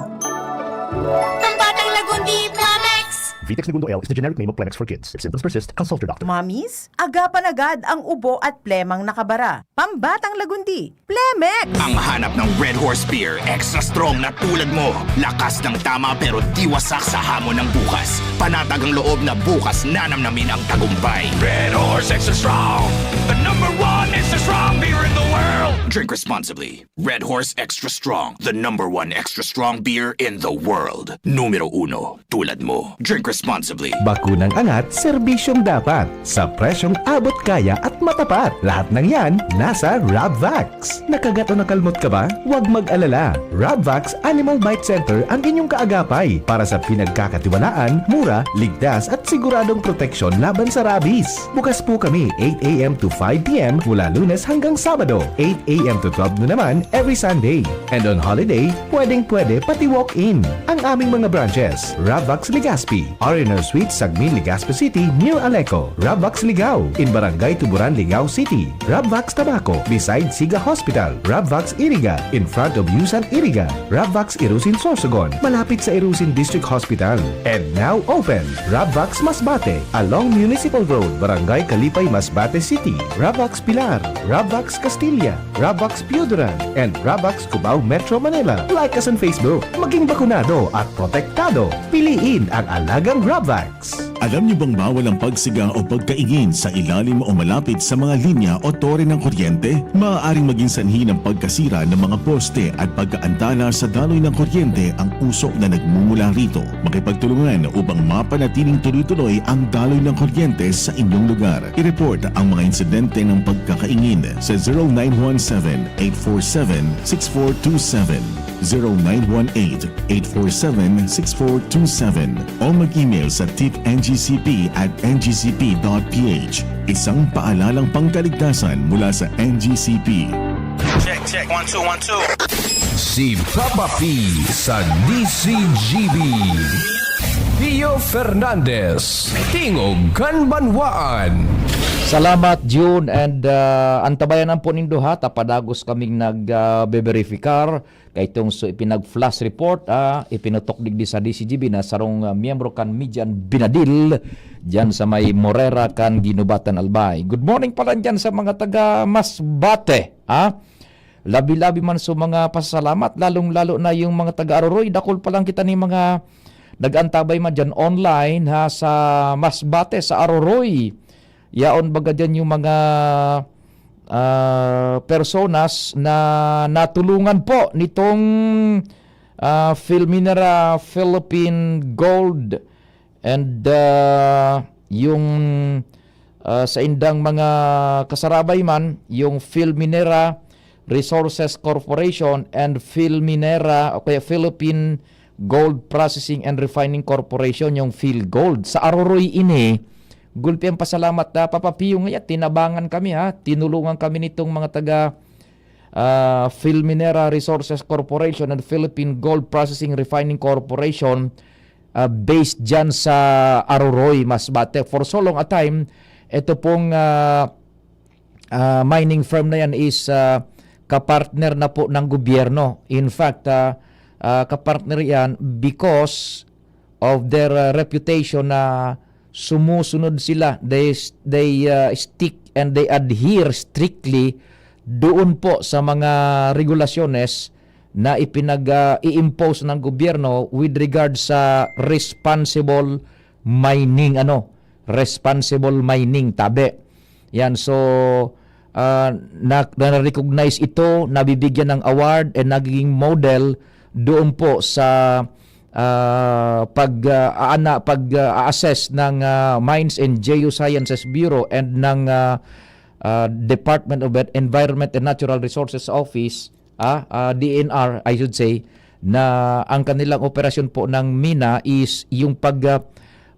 Pambatang Lagundi, Plemex! Vitex Negundo L is the generic name of Plemex for Kids. If symptoms persist, consult your doctor. Mommies, agapan agad ang ubo at plemang nakabara. Pambatang Lagundi, Plemex! Ang hanap ng Red Horse Beer, extra strong na tulad mo. Lakas ng tama pero di wasak sa hamon ng bukas. Panatag ang loob na bukas nanamnamin ang tagumpay. Red Horse Extra Strong, the number one extra strong beer in the world. Drink responsibly. Red Horse Extra Strong, the number one extra strong beer in the world. Numero uno, tulad mo. Drink responsibly. Bakunang angat, serbisyong dapat. Sa presyong abot kaya at matapat. Lahat ng yan, nasa Rabvax. Nakagat o nakalmot ka ba? Huwag mag-alala. Rabvax Animal Bite Center ang inyong kaagapay para sa pinagkakatiwalaan, mura, ligtas at siguradong proteksyon laban sa rabies. Bukas po kami eight a.m. to five p.m. mula Lunes hanggang Sabado, eight a.m. to twelve noon naman every Sunday. And on holiday, pwedeng-pwede pati walk-in. Ang aming mga branches, Rabvax Legazpi, R and R Suite, Sagmin, Legazpi City, near Aleco. Rabvax Ligao, in Barangay Tuburan, Ligao City. Rabvax Tabaco, beside Siga Hospital. Rabvax Iriga, in front of Yusan Iriga. Rabvax Irusin Sorsogon, malapit sa Irusin District Hospital. And now open, Rabvax Masbate, along Municipal Road, Barangay Kalipay, Masbate City. Rabvax Pilar, Rabvax Castilla, Rabvax Pioduran, and Rabvax Cubao, Metro Manila. Like us on Facebook. Maging bakunado at protektado. Piliin ang alagang Rabvax. Alam niyo bang bawal ang pagsiga o pagkaingin sa ilalim o malapit sa mga linya o tore ng kuryente? Maaaring maging sanhi ng pagkasira ng mga poste at pagkaantala sa daloy ng kuryente ang usok na nagmumula rito. Makipagtulungan upang mapanatiling tuloy-tuloy ang daloy ng kuryente sa inyong lugar. I-report ang mga insidente ng pagkakaingin sa zero nine one seven, eight four seven, six four two seven, zero nine one eight, eight four seven, six four two seven o mag-email sa tip N G C P at N G C P dot P H. Isang paalalang pangkaligtasan mula sa N G C P. Check, check. One, two, one, two. Si Papa P sa D C G B. D Rio Fernandez, Tingog kan Banwaan. Salamat, June, and, ah, antabayanan po nindo, ha, ta padagos kaming nag, ah, beberifyar kaitong so ipinag-flash report, ah, ipinutok digdi sa D C G B na sarong, ah, miyembro kan media an binadil diyan sa may Morera kan Guinobatan, Albay. Good morning pala diyan sa mga taga Masbate, ah. Labi-labi man sa mga pasalamat, lalong-lalo na yung mga taga Aroroy. Dakul pa lang kita ni mga nag-antabay man dyan online, ha, sa Masbate, sa Aroroy. Yaon baga dyan yung mga, ah, personas na natulungan po nitong, ah, Filminera Philippine Gold and, ah, yung, ah, sa indang mga kasarabay man, yung Filminera Resources Corporation and Filminera o kaya Philippine Gold Processing and Refining Corporation, yung PhilGold. Sa Aroroy ini, gulpi ang pasalamat na, Papa Pio, ngaya, tinabangan kami, ha. Tinulungan kami nitong mga taga, ah, Filminera Resources Corporation and Philippine Gold Processing Refining Corporation, ah, based dyan sa Aroroy, Masbate. For so long a time, ito pong, ah, ah, mining firm na yan is, ah, kapartner na po ng gobyerno. In fact, ah, ah, kapartner yan because of their, ah, reputation na sumusunod sila. They, they, ah, stick and they adhere strictly doon po sa mga regulasyones na ipinag, ah, i-impose ng gobyerno with regard sa responsible mining, ano, responsible mining, tabi. Yan, so, ah, na, na-recognize ito, nabibigyan ng award, and nagiging model doon po sa, ah, pag, ah, aana, pag, ah, assess ng, ah, Mines and Geosciences Bureau and ng, ah, ah, Department of Environment and Natural Resources Office, ah, ah, D N R, I should say, na ang kanilang operasyon po ng mina is yung pag, ah,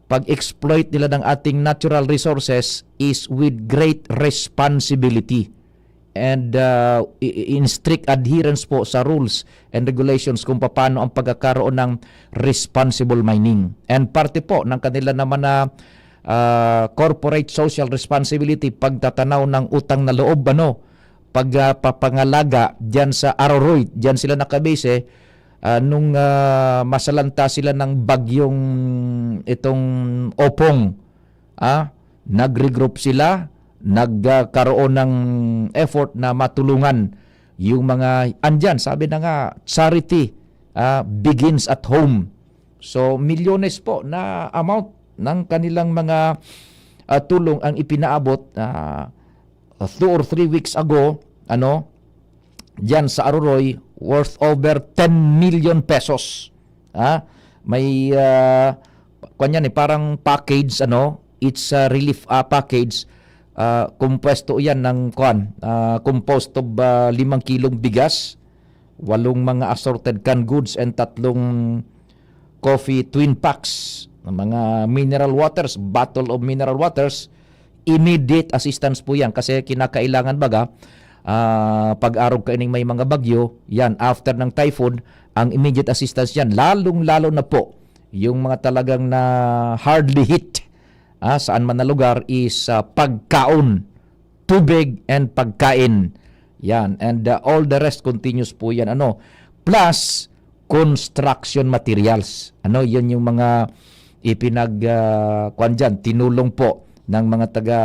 pag-exploit nila ng ating natural resources is with great responsibility and, ah, i-, i-, in strict adherence po sa rules and regulations kung paano ang pagkakaroon ng responsible mining. And parte po ng kanila naman na, ah, corporate social responsibility, pagtatanaw ng utang na loob, ano, pag, ah, papangalaga diyan sa Aroroy, diyan sila nakabase, ah, nung, ah, masalanta sila ng bagyong itong Opong, ah, nag-regroup sila, nagkaroon ng effort na matulungan yung mga andyan. Sabi na nga, charity, ah, begins at home. So, milyones po na amount ng kanilang mga, ah, tulong ang ipinaabot, ah, two or three weeks ago, ano, diyan sa Aroroy, worth over ten million pesos. Ha? May, ah, kwan yan eh, parang package, ano, it's a relief, ah, package, ah, kumpuesto yan ng, kwan, ah, composed of, ah, limang kilong bigas, walong mga assorted canned goods, and tatlong coffee twin packs, mga mineral waters, bottle of mineral waters, immediate assistance po yan kasi kinakailangan baga, ah, pag-arog kaining may mga bagyo, yan, after ng typhoon, ang immediate assistance yan, lalong-lalo na po yung mga talagang na hardly hit, ah, saan man na lugar is, ah, pagkaon, tubig, and pagkain. Yan, and, ah, all the rest continues po yan. Ano? Plus, construction materials. Ano, yan yung mga ipinag, ah, kwan dyan, tinulong po ng mga taga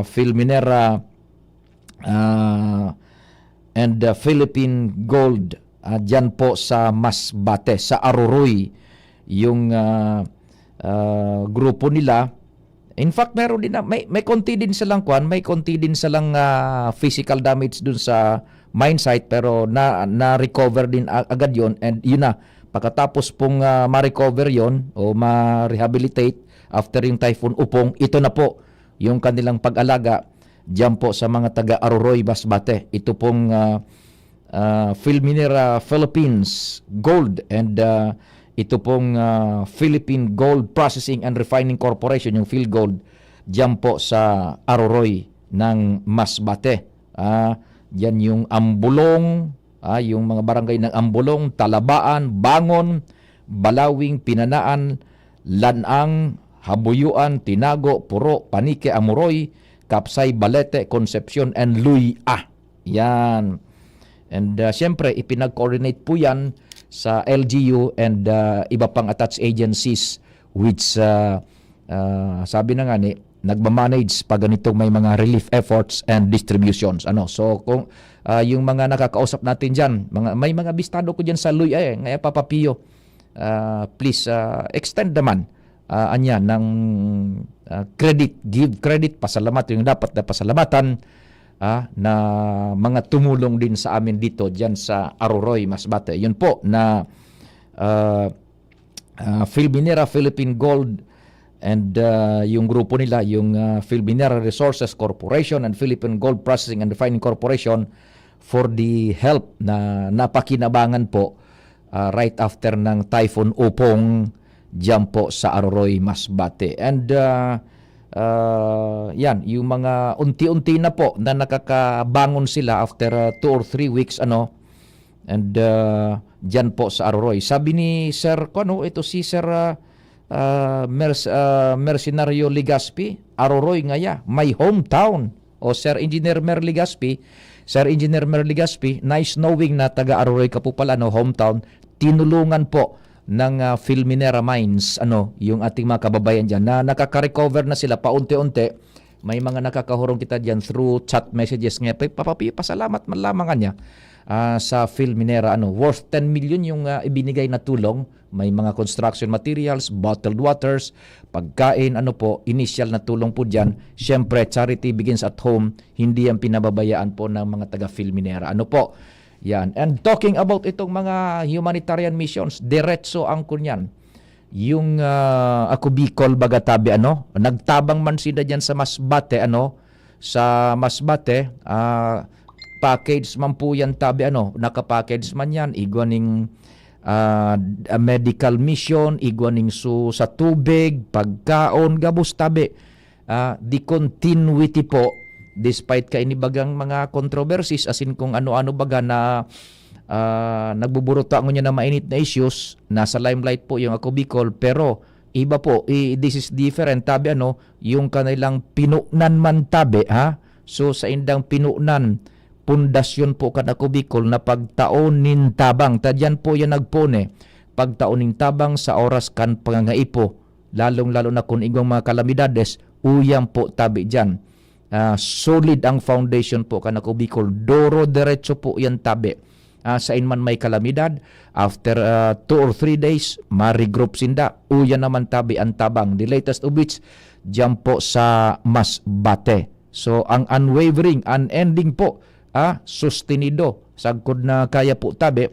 Filminera, ah, and, ah, Philippine Gold, ah, dyan po sa Masbate, sa Aroroy, yung, ah, ah, grupo nila. In fact, meron din na, may, may konti din silang kwan, may konti din silang, ah, physical damage dun sa mine site, pero na, na-recover din a-, agad yon, and yun na, pagkatapos pong, ah, ma-recover yon o ma-rehabilitate after yung Typhoon Opong, ito na po yung kanilang pag-alaga diyan po sa mga taga Aroroy, Masbate. Ito pong, ah, ah, Filminera Philippines Gold and, ah, ito pong, ah, Philippine Gold Processing and Refining Corporation, yung PhilGold, diyan po sa Aroroy ng Masbate. Ah, diyan yung Ambulong, ah, yung mga barangay ng Ambulong, Talabaan, Bangon, Balawing, Pinanaan, Lanang, Habuyuan, Tinago, Puro, Panique, Amoroy, Capsay, Balete, Concepcion, and Luy-a. Yan. And, ah, siyempre, ipinag-coordinate po yan sa L G U and, ah, iba pang attached agencies which, ah, ah, sabi na nga ni, nagmamanage pag ganitong may mga relief efforts and distributions. Ano? So, kung, ah, yung mga nakakausap natin dyan, mga, may mga bistado ko dyan sa Luy-a eh, nga Papa Pio. Ah, please, ah, extend naman, ah, anya ng, ah, credit, give credit, pasalamat yung dapat na pasalamatan, ah, na mga tumulong din sa amin dito, dyan sa Aroroy, Masbate. Yun po na, ah, ah, Filminera Philippine Gold and, ah, yung grupo nila, yung, ah, Filminera Resources Corporation and Philippine Gold Processing and Refining Corporation for the help na napakinabangan po, ah, right after ng Typhoon Opong dyan po sa Aroroy, Masbate. And, ah, ah, yan, yung mga unti-unti na po na nakakabangon sila after, ah, two or three weeks, ano, and, ah, dyan po sa Aroroy. Sabi ni Sir, ano, ito si Sir, ah, ah, Merc-, ah, Mercenario Legaspi, Aroroy ngaya, my hometown. O Sir Engineer Mer Legaspi, Sir Engineer Mer Legaspi, nice knowing na taga Aroroy ka po pala, no, hometown. Tinulungan po ng, ah, Filminera Mines, ano, yung ating mga kababayan dyan na nakaka-recover na sila paunti-unti. May mga nakakahurong kita dyan through chat messages nga, "Pa-, Papa Pi, pasalamat man lamang," niya, ah, sa Filminera, ano, worth ten million yung, ah, ibinigay na tulong. May mga construction materials, bottled waters, pagkain, ano po, initial na tulong po dyan. Siyempre, charity begins at home. Hindi yan pinababayaan po ng mga taga Filminera. Ano po? Yan. And talking about itong mga humanitarian missions, diretso ang kunyan. Yung, ah, Ako Bicol, baga tabi, ano, nagtabang man sila dyan sa Masbate, ano, sa Masbate, ah, package man po yan tabi, ano, nakapackage man yan, igwa ning, ah, medical mission, igwa ning su-, sa tubig, pagkaon, gabos tabi. Ah, the continuity po, despite kaini bagang mga controversies, as in kung ano-ano baga na, ah, nagbuburuta ngunyan na mainit na issues, nasa limelight po yung Ako Bicol, pero iba po, i-, this is different. Tabi ano, yung kanilang pinunan man tabi, ha? So, sa indang pinunan, pundasyon po kan Ako Bicol na pagtaon nin tabang. Ta diyan po yan nagpone. Pagtaon nin tabang sa oras kan pangangaipo. Lalong-lalo na kun igwang mga kalamidades, uyan po tabi diyan. Ah, solid ang foundation po kan Ako Bicol. Duro, diretso po yan tabi. Ah, sain man may kalamidad, after, ah, two or three days, ma-regroup sinda. Uyan naman tabi ang tabang. The latest of which, diyan po sa Masbate. So, ang unwavering, unending po, ah, sustenido, sagkod na kaya po tabi,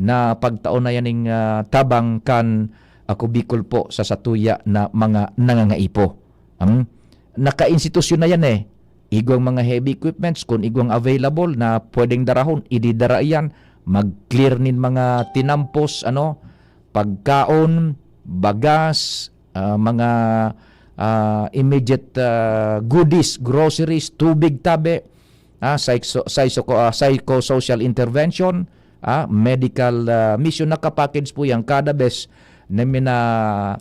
na pagtaon na yaning, ah, tabang kan Ako Bicol po sa satuya na mga nangangaipo. Hmm? Naka-institusyon na yan eh. Igwang mga heavy equipments, kung igwang available na pwedeng darahon, ididara iyan. Mag-clear nin mga tinampos, ano, pagkaon, bagas, ah, mga, ah, immediate, ah, goodies, groceries, tubig tabi, ah, psycho-, psycho-, ah, psychosocial intervention, ah, medical, ah, mission, nakapackage po yan kada bes na mina-,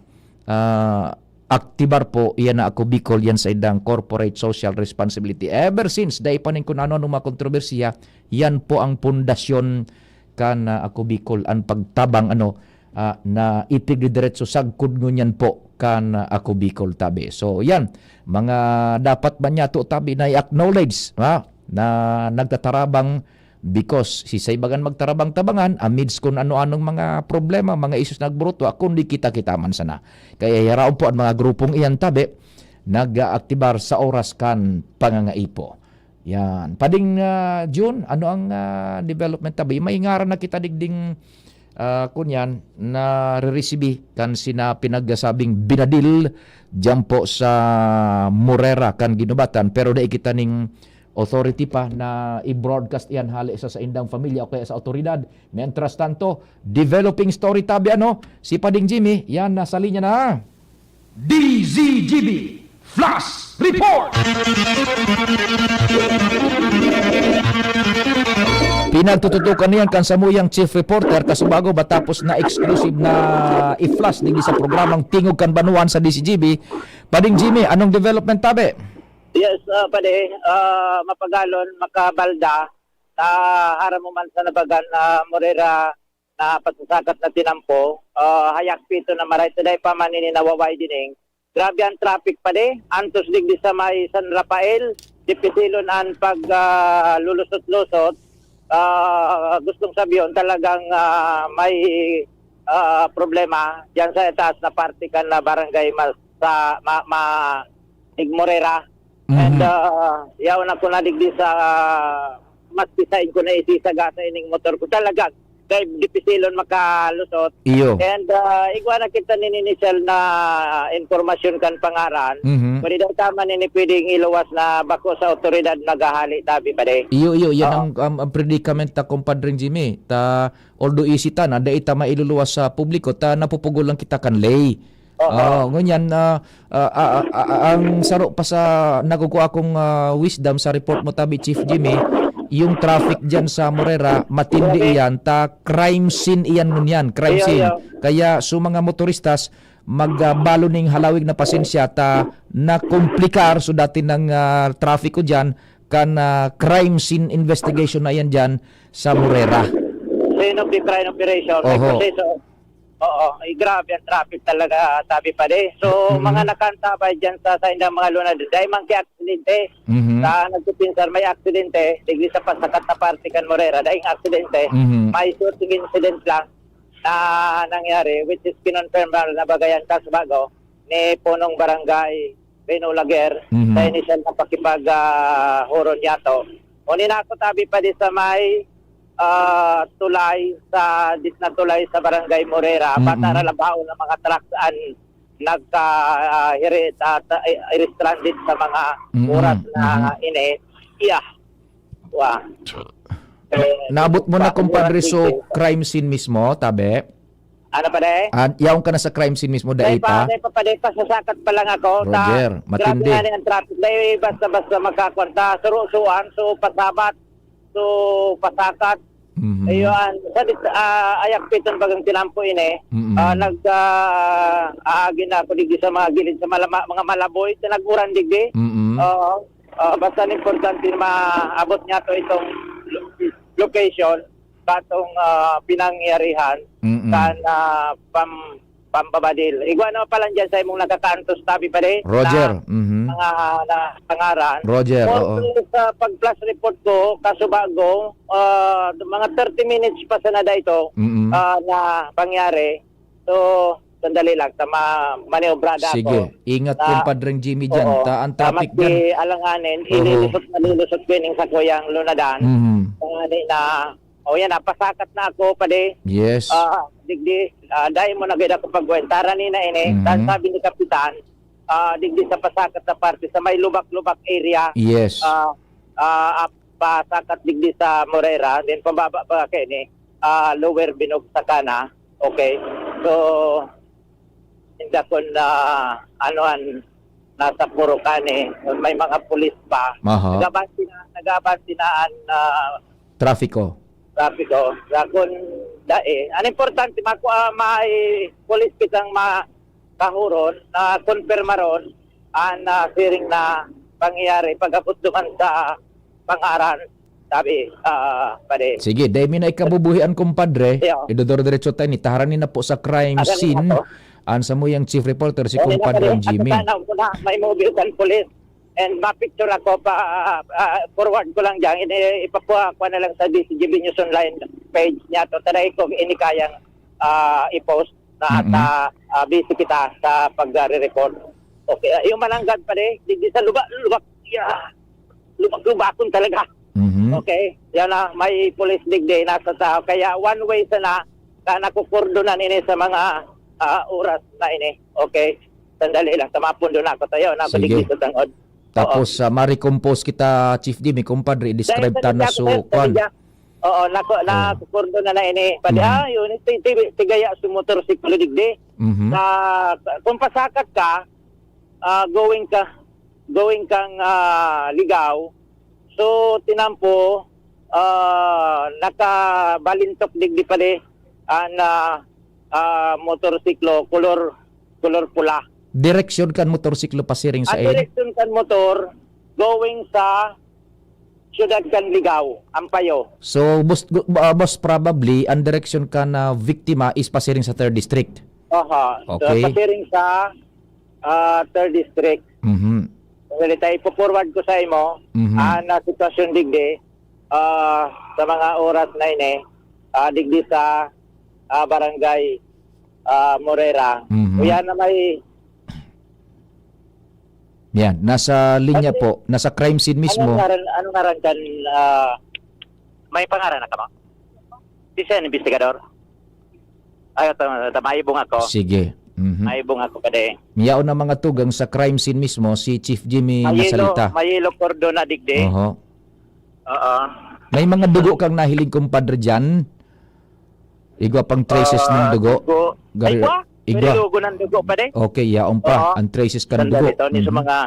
ah, aktibar po, iyan na Ako Bicol, yan sa indang corporate social responsibility. Ever since, dai pa nin kun ano-ano mga kontrobersiya, yan po ang pundasyon kan, ah, Ako Bicol, ang pagtabang, ano, ah, na ipigdidiretso sagkod ngunyan po kan, ah, Ako Bicol tabi. So, yan, mga dapat man yato tabi na i-acknowledge, ha, na nagtatarabang because si sa ibagan magtarabang-tabangan amidst kun ano-anong mga problema, mga issues nagburuto, kundi kita-kita man sana. Kaya hiraon po ang mga grupong iyan tabi, nag-aaktibar sa oras kan pangangaipo. Yan. Pading, ah, June, ano ang, ah, development tabi? May ngaran na kita digding, ah, kunyan, na reresibi kan sina pinagsasabing binadil diyan po sa Morera kan Guinobatan, pero dai kita ning authority pa na i-broadcast iyan hali sa saindang pamilya o kaya sa awtoridad. Mientras tanto, developing story tabi ano, si Pading Jimmy, yan, nasa linya na. D Z G B Flash Report! Inagtututukan niyan kan samuyang chief reporter, kasubago matapos na exclusive na i-flash digdi sa programang Tingog kan Banwaan sa D Z G B. Pading Jimmy, anong development tabi? Yes, ah, pade, ah, mapagalon, makabalda, ah, aram mo man sa nabagan na Morera na pasasakat na tinampo, ah, hayak pito na maray, today pa man ini nawa-widening. Grabe ang traffic pade, antos digdi sa may San Rafael, dipisilon an pag, ah, lulusot-lusot. Ah, gustong sabihon talagang, ah, may, ah, problema diyan sa itaas na parte kan na barangay mas sa ma, ma, Igmorera. And, Mhm. ah, yaon ako na digdi sa, maski sain ko na isisagasa ining motor ko. Talagang, dahil dipisilon makalusot. Iyo. And, ah, igwa na kita nin initial na impormasyon kan pangaran. Mhm. Pwede daw tama nini pwedeng iluwas na bako sa otoridad naghahali tabi pa di. Iyo, iyo, yan Oo. ang, ang, ang predicament ta, Compadre Jimmy. Ta, although easy ta na, dai ta mailuluwas sa publiko, ta napupugol lang kita kan lay. Oo. Ah, ngunyan, ah, ah, ah, ah, ah, ang saro pa sa nagugwa akong, ah, wisdom sa report mo tabi, Chief Jimmy, yung traffic diyan sa Morera, matindi Grabe. iyan, ta crime scene iyan ngunyan, crime Iyo, scene. iyo. Kaya sa mga motoristas, mag, ah, balo ning halawig na pasensya ta nakomplikar so dati ng, ah, trafiko diyan kan, ah, crime scene investigation na iyan diyan sa Morera. Scene of the crime operation, may Oho. proseso. Oo, eh, grabe ang traffic talaga, sabi pa di. So, Mm-mm. mga nakantabay dyan sa, sa indang mga lunad, dahil man kaya aksidente, Mhm. sa nagpipinsar may aksidente, digdi sa pasakat na parte kan Morera, dahil aksidente, Mhm. may shooting incident lang na nangyari, which is kinonfirm na bagayan kaso bago ni punong barangay Beno Laguer Mhm. sa inisyal na pakipag, ah, huron yato. Unin ako tabi pa di sa may, ah, tulay, sa dit na tulay sa Barangay Morera, Mm-mm. bata ralabaon ng mga trucks an nagka, ah, hiri-, ah, ta-, eh, stranded sa mga Mm-mm. oras na Mm-hmm. ini. Yeah. Wa. So, Eh, naabot mo na, pa-, kumpadre, so crime scene mismo, tabi? Ano pa, de? Ah, yaon ka na sa crime scene mismo, Dai dai pa, pa? dai pa, pa, dai pa, sasakat pa lang ako. Ta-, Roger, grabe matindi. nga ni ang traffic. Dai basta-basta magkakwanta. Suru-suan, so pasabat, so pasakat. Mhm. Ayun, sa dit-, ah, ayak piton bagang tinampo ini. Mm-mm. Ah, nag, ah, aagi na ako digdi sa mga gilid sa malama-, mga malaboy, sa nag-uran digdi. Mm-mm. Oo. Ah, basta ang importante na maabot niya to itong lo-, location, katong, ah, pinangyarihan Mm-mm. kan, ah, pam-, pambabadil. Igwa naman pala dyan sa imong nakakaantos tabi pa di Roger, na mhm. mga na pangaran. Roger, For oo. sa pag-flash report ko, kasubago, ah, mga thirty minutes pa sana da ito, Mm-mm. ah, na pangyari. So, sandali lang, sa ma-, maniobrada Sige, ako. ingat, Sa kumpadreng Jimmy, dyan. Oo. Ta, ang Sa traffic maski dyan. alanganin, Oo. ililusot, malulusot ko ining sakuyang lunadan. Mhm. Kung ano na, o yan, napasakat na ako, padi. Yes. Ah, digdi, ah, dahil mo na gid ako pagkwenta. Rani na ini, Mhm. tan sabi ni Kapitan, ah, digdi sa pasakat na parte, sa may lubak-lubak area. Yes. Ah, ah, ap-, pasakat digdi sa Morera, then pababa pa kaini, ah, Lower Binug, Sakana. Okay. So, inda kun, ah, ano an nasa Purok ani, may mga pulis pa. Aha. Nag-abante na, nag-abante na an, ah, Trafiko. trafiko. Sa kun dai, an importante, maku-, ah, may pulis kitang ma-, kahuron, na konpirmaron an, ah, siring na pangyayari pag-abot duman sa pangaran, sabi, ah, padi. Sige, dai mi na ikabubuhian, kumpadre. Iyo. Idodoro-diretso tayo ni. Taharan ni na po sa crime Asan scene. na po? An samuyang chief reporter, si Dali na, Kumpadre padi. Jimmy. At sana po na may mobile kan pulis. And ma-picture ako pa, ah, forward ko lang dyan. Ini-, ipakuha ko na lang sa D Z G B News Online page niya to. Taray ko, ini kayang, ah, i-post na at, Mm-mm. ah, ah, busy kita sa pagre-record. Okay, ah, yung mananggad padi, digdi sa luba-, lubak, yeah, lubak-lubakon talaga. Mhm. Okay, yan na, may pulis digdi, nasa tao. Kaya one way sana, ka nakukurdonan ini sa mga, ah, oras na ini. Okay, sandali lang, sa mapundo na ako tayo, Sige. nabaligid sa tangod. Tapos, Oo. ah, ma-recompose kita, Chief D, may kumpadre, i-describe Dahil sa ta na nagkakasal so, sa kwan. Liga, Oo, nako-, Oo. nakukurdo na na ini. Padi, Mhm. ah, yun, ti-, ti-, tigaya sa motorsiklo digdi. Mhm. Sa, kung pasakat ka, ah, going ka, going kang, ah, Ligao, so, tinampo, ah, nakabalintok digdi padi an, ah, ah, motorsiklo, kolor, kolor pula. Direksyon kan motorsiklo pasiring sa Ang direksyon kan motor, going sa siyudad kan Ligao, Ampayo. So, most, ah, most probably, ang direksyon kan, ah, biktima is pasiring sa third district. Aha. So, Okay. pasiring sa, ah, third district. Mhm. Dali tayo, ipo-forward ko sa imo, Mhm. ah, na sitwasyon digdi, ah, sa mga oras na ini, ah, digdi sa, ah, barangay, ah, Morera. Mhm. Uya na may Yan, nasa linya Ano po, nasa crime scene mismo. Anong ngaran, anong ngaran kan, ah, may pangaran na ka ba? Di siya investigador? Ay, ta-, ta-, maibong ako. Sige. Mhm. Maibong ako, kadi. Yaon ang mga tugang sa crime scene mismo, si Chief Jimmy Mayelo, nasalita. Mayelo Cordon na digdi. Oho. Oo. May mga dugo kang nahiling, kumpadre, dyan? Igwa pang traces ng Ah, dugo? dugo. Ay, Gari-, igwa? igwa? May dugo ng dugo pa din? Okay, yaon pa. Oo. Ang traces kan Sandali, dugo. Tony, sa Mhm. mga,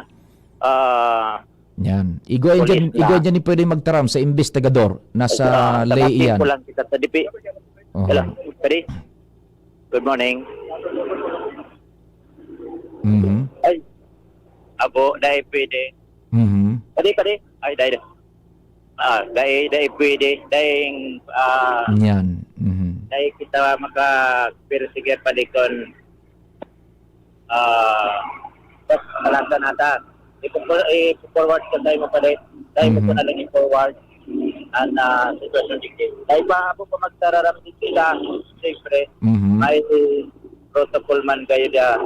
ah, Yan. Igwa yan dyan, Police na. igwa dyan yung pwede magtaram sa investigador. Nasa Ah, lay taga iyan. Pico lang kita sa dipi. Oho. Hello, pwede? Good morning. Mhm. Ay, abo, dahil pwede. Mhm. Pwede, pwede. Ay, dahil. Ah, dahil, dahil pwede. Dahil, ah, Yan. Mhm. dahil kita maka-, pero sige, palikon. Ah, bas, malasa na ta. Ipo-, ipo-forward ko tayo mo pala. Tayo mo Mhm. na lang i-forward ang, ah, sitwasyon dito. Dahil pa ako pa magsararam dito sa, siyempre, Mhm. may protocol man kayo dyan.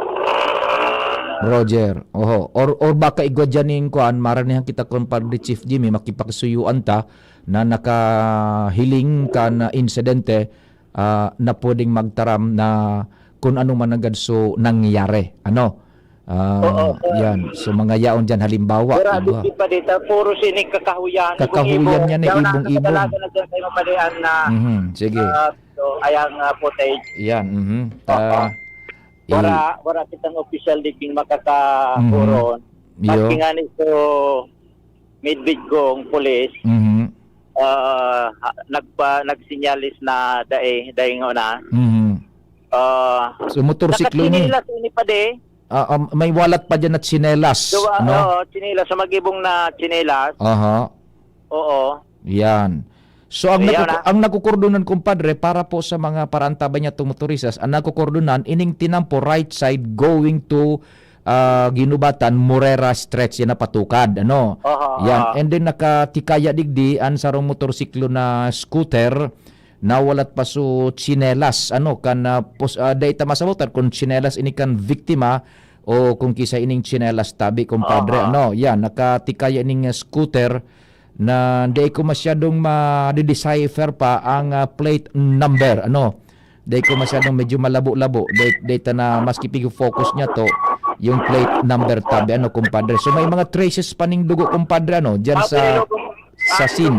Roger. Oho. Or, or baka igwa dyan yung kuan, maranihan kita, Compadre Chief Jimmy, makipagsuyoan ta na nakahiling kan insidente, ah, na pwedeng magtaram na kung ano man ang ganso nangyari. Ano? Ah, Oo, oo. yan. So, mga yaon dyan, halimbawa, Pero abis igwa. di pa dito, puro sinig kakahuyan, Kakahuyan ibong-ibong. yan eh, Yaw na, ibong-ibong. nakadalagan na dyan kayo mapalian na, Mhm, sige. ah, so, ayang, ah, footage. Yan, mhm. Oo. Ah, i- Wala, wala kitang opisyal digding makakahuron. Mhm. Yo. Maski nga ni so, Midbidgong Police, Mhm. ah, ha-, nagpa-, nagsinyalis na dai, dai nga una. Mhm. Ah, So, motorsiklo ini? nakatsinilas ini pa di. Ah, um, may walat pa dyan at tsinelas, Duwa, no? oo, tsinelas. So, mag-ibong na tsinelas. Aha. Oo. Yan. So, ang Ayan nakuku-, na. ang nakukordonan, kumpadre, para po sa mga parantabay niya tumotorisas, ang nakukordonan, ining tinampo, right side, going to, ah, Ginubatan, Morera Stretch, yan na patukad, ano? Aha, Yan. aha. And then, nakatikaya digdi, ang sarong motorsiklo na scooter, nawalat pa so tsinelas, ano, kan, ah, pos-, ah, dai ta masabotan kung tsinelas ini kan biktima o kung kisa ining tsinelas tabi, kumpadre, Aha. ano? Yan, nakatikaya ining, ah, scooter, na dai ko masyadong ma-decipher pa ang, ah, plate number, ano. Dai ko masyadong, medyo malabo-labo. Dai, dai ta na, maski pig-focus niya to, yung plate number tabi, ano, kumpadre. So, may mga traces pa ning dugo, kumpadre, ano, dyan sa, sa scene.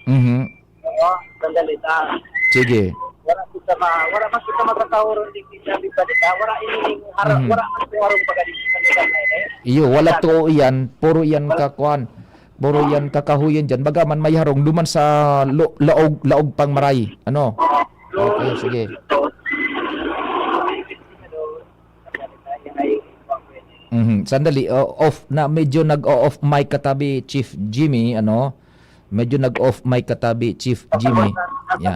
Mhm. Oo, sandali, ah. Sige. Wala kita ma-, wala man kita makakahuron di kita di balita. Wala ini, harong, Mhm. wala man harong baga di sa lugar na ini. Iyo, wala Wala. too iyan. Puro iyan Wala. kakuan. Puro iyan kakahuyan diyan. Baga man may harong duman sa lo-, laog, laog pang maray. Ano? Okay, sige. Mhm. Sandali, o-, off na, medyo nag-o-off mic ka tabi, Chief Jimmy, ano? Medyo nag-off mic ka tabi, Chief Jimmy. Yan.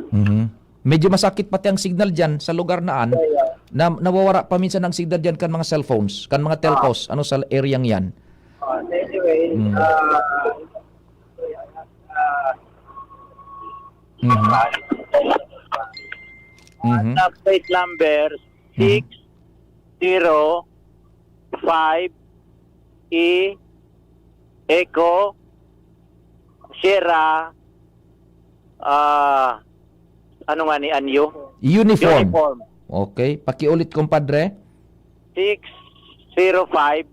Mhm. Medyo masakit pati ang signal diyan sa lugar na an, na, nawawara pa minsan ang signal diyan kan mga cellphones, kan mga telcos, ano, sa area yan. Ah, anyway, Mm. ah, ah, Mhm. Mhm. Sa plate number Mhm. six zero five E Echo Sierra, ah, ano nga ni anyo? Uniform. Uniform. Okay. Pakiulit, kumpadre. Six zero five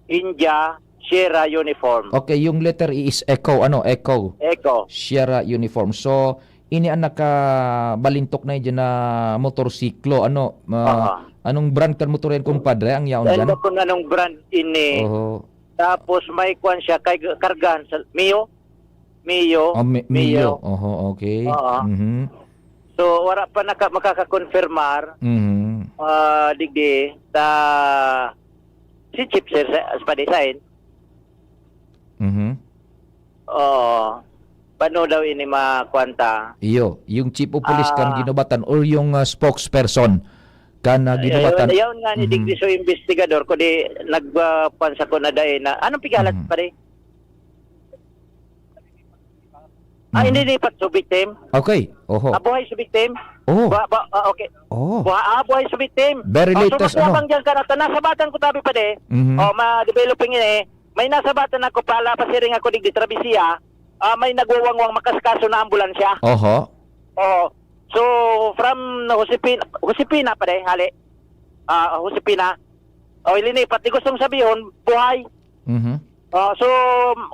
India Sierra Uniform. Okay, yung letter E is echo. Ano? Echo. Echo. Sierra Uniform. So, ini ang nakabalintok na dyan na motorsiklo. Ano? Ma-, Aha. Anong brand kan motor yan, kumpadre, ang yaon Ano dyan? Kung anong brand ini? Oho. Tapos may kwan siya, kay kargahan sa Mio? Mio? Ah, Mi-, Mio. Mio. Oho, okay. Oo. Mhm. So, wala pa naka-, makakakonfirmar, Mhm. ah, digdi, sa, si Chief, sir, sa, sa Padisain. Mhm. Oo. Paano daw ini makuwan ta? Iyo, yung chief of police kan Ah. Guinobatan or yung, ah, spokesperson kan, ah, Ay, Guinobatan. Ayun, ayun nga ni Mhm. Digdi so investigador, kundi nag, ah, kuwan sa ko na dai na, anong pigalat Mhm. pa rin? Ah, Mhm. Hindi, hindi pa so victim. Okay. Oho. Ah, buhay so victim? Oh. Ba, ba, ah, okay. Oh. Buha-, ah, buhay so victim. Very Oh, so latest, ano? Masyabang dyan ka na, nasabatan ko tabi pa di. Mhm. Oh, ma-developing yun eh. May nasabatan ako, pala pasiring ako digdi Travesía, ah, may nagwawangwang makaskaso na ambulansya. Oho. Oo. So, from Josefina, Josefina pa de, hali. Ah, Josefina. O, ilinipat. Di gustong sabihon, buhay. Mhm. Ah, so,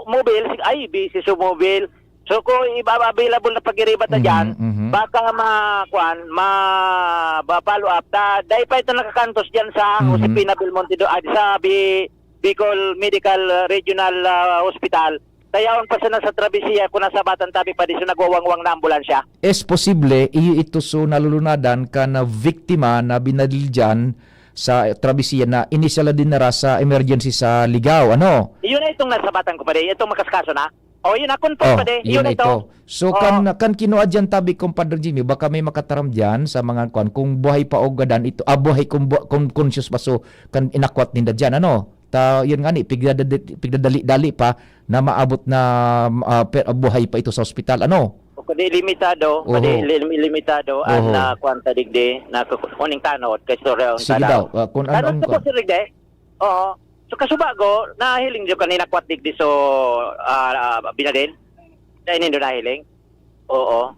mobile, si-, ay, busy so mobile. So, kung iba-, available na pag-iriba ta Mhm, dyan, mhm. baka ma-, kwan, ma-, ba-, follow up. Ta, dahil pa ito nakakantos dyan sa Mhm. Josefina Belmonte do, ah, sa Bi-, Bicol Medical, ah, Regional, ah, Hospital. Tayaon pa sana sa Travesía kung nasabatan tabi pa di so nagwawangwang na ambulansya. Es posible, iyo ito so nalulunadan kan biktima na binadil dyan sa Travesía na inisyal na dinara sa emergency sa Ligao, ano? Iyon na itong nasabatan ko pa di, itong makaskaso na. O, yun na, confirm Oh, pa di. Yun yun na ito. ito. So, Oo. kan, kan kinua dyan tabi, Compadre Jimmy, baka may makataram dyan sa mga kwan, kung buhay pa o gadan ito, ah, buhay, kung bu-, kung conscious pa, so, kan inakwat ninda dyan, ano? Ta, yun nga ni, pigdadadi-, pigdadali-dali pa na maabot na, ah, per-, buhay pa ito sa ospital, ano? O, kundi limitado, Oho. kundi lim-, limitado ang, Oho. ah, kwan ta digdi, na ku-, kuning tanod, kay istorya ang Sige tanod. daw, ah, kung ano Tanod ang ko po, kwan. Sir Rigde. Oo. So, kasubago, nahiling nyo kanina kwat digdi so, ah, ah, binadin? Dahil nindo nahiling? Oo.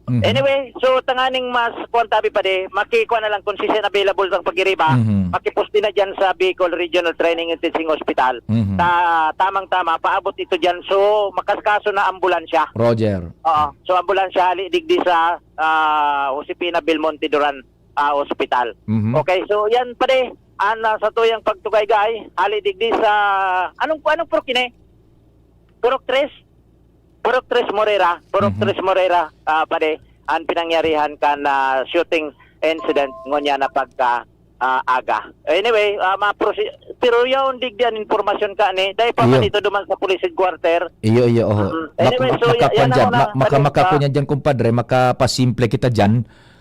Mhm. Anyway, so, tanganing mas, kuwan tabi pa di, makikuha na lang kung sisin available sa pag-iriba, Mhm. makipusti na dyan sa Bicol Regional Training and Teaching Hospital. Mhm. Ta-, tamang-tama, paabot ito dyan. So, makaskaso na ambulansya. Roger. Oo. So, ambulansya, hali digdi sa, ah, Josefina Belmonte Duran, ah, Hospital. Mhm. Okay, so, yan pa di, an, ah, sa tuyang pagtugay-gay, hali digdi sa, anong, anong purok ini? Purok tres? Purok tres Morera, Purok Mhm. tres Morera, ah, pare, ang pinangyarihan kan, ah, shooting incident ngunyan na pagka, ah, aga. Anyway, ah, maprosi-, pero yaon digdi an impormasyon ka ni, dahil pa Iyo. man ito duman sa police headquarter. Iyo, iyo, oho. Mm. Mak-, Anyway, mak-, so, ya-, makakuan yan dyan. ako lang, Ma-, maka-, pare, makakuan ah. yan dyan, kumpadre, makapasimple kita dyan.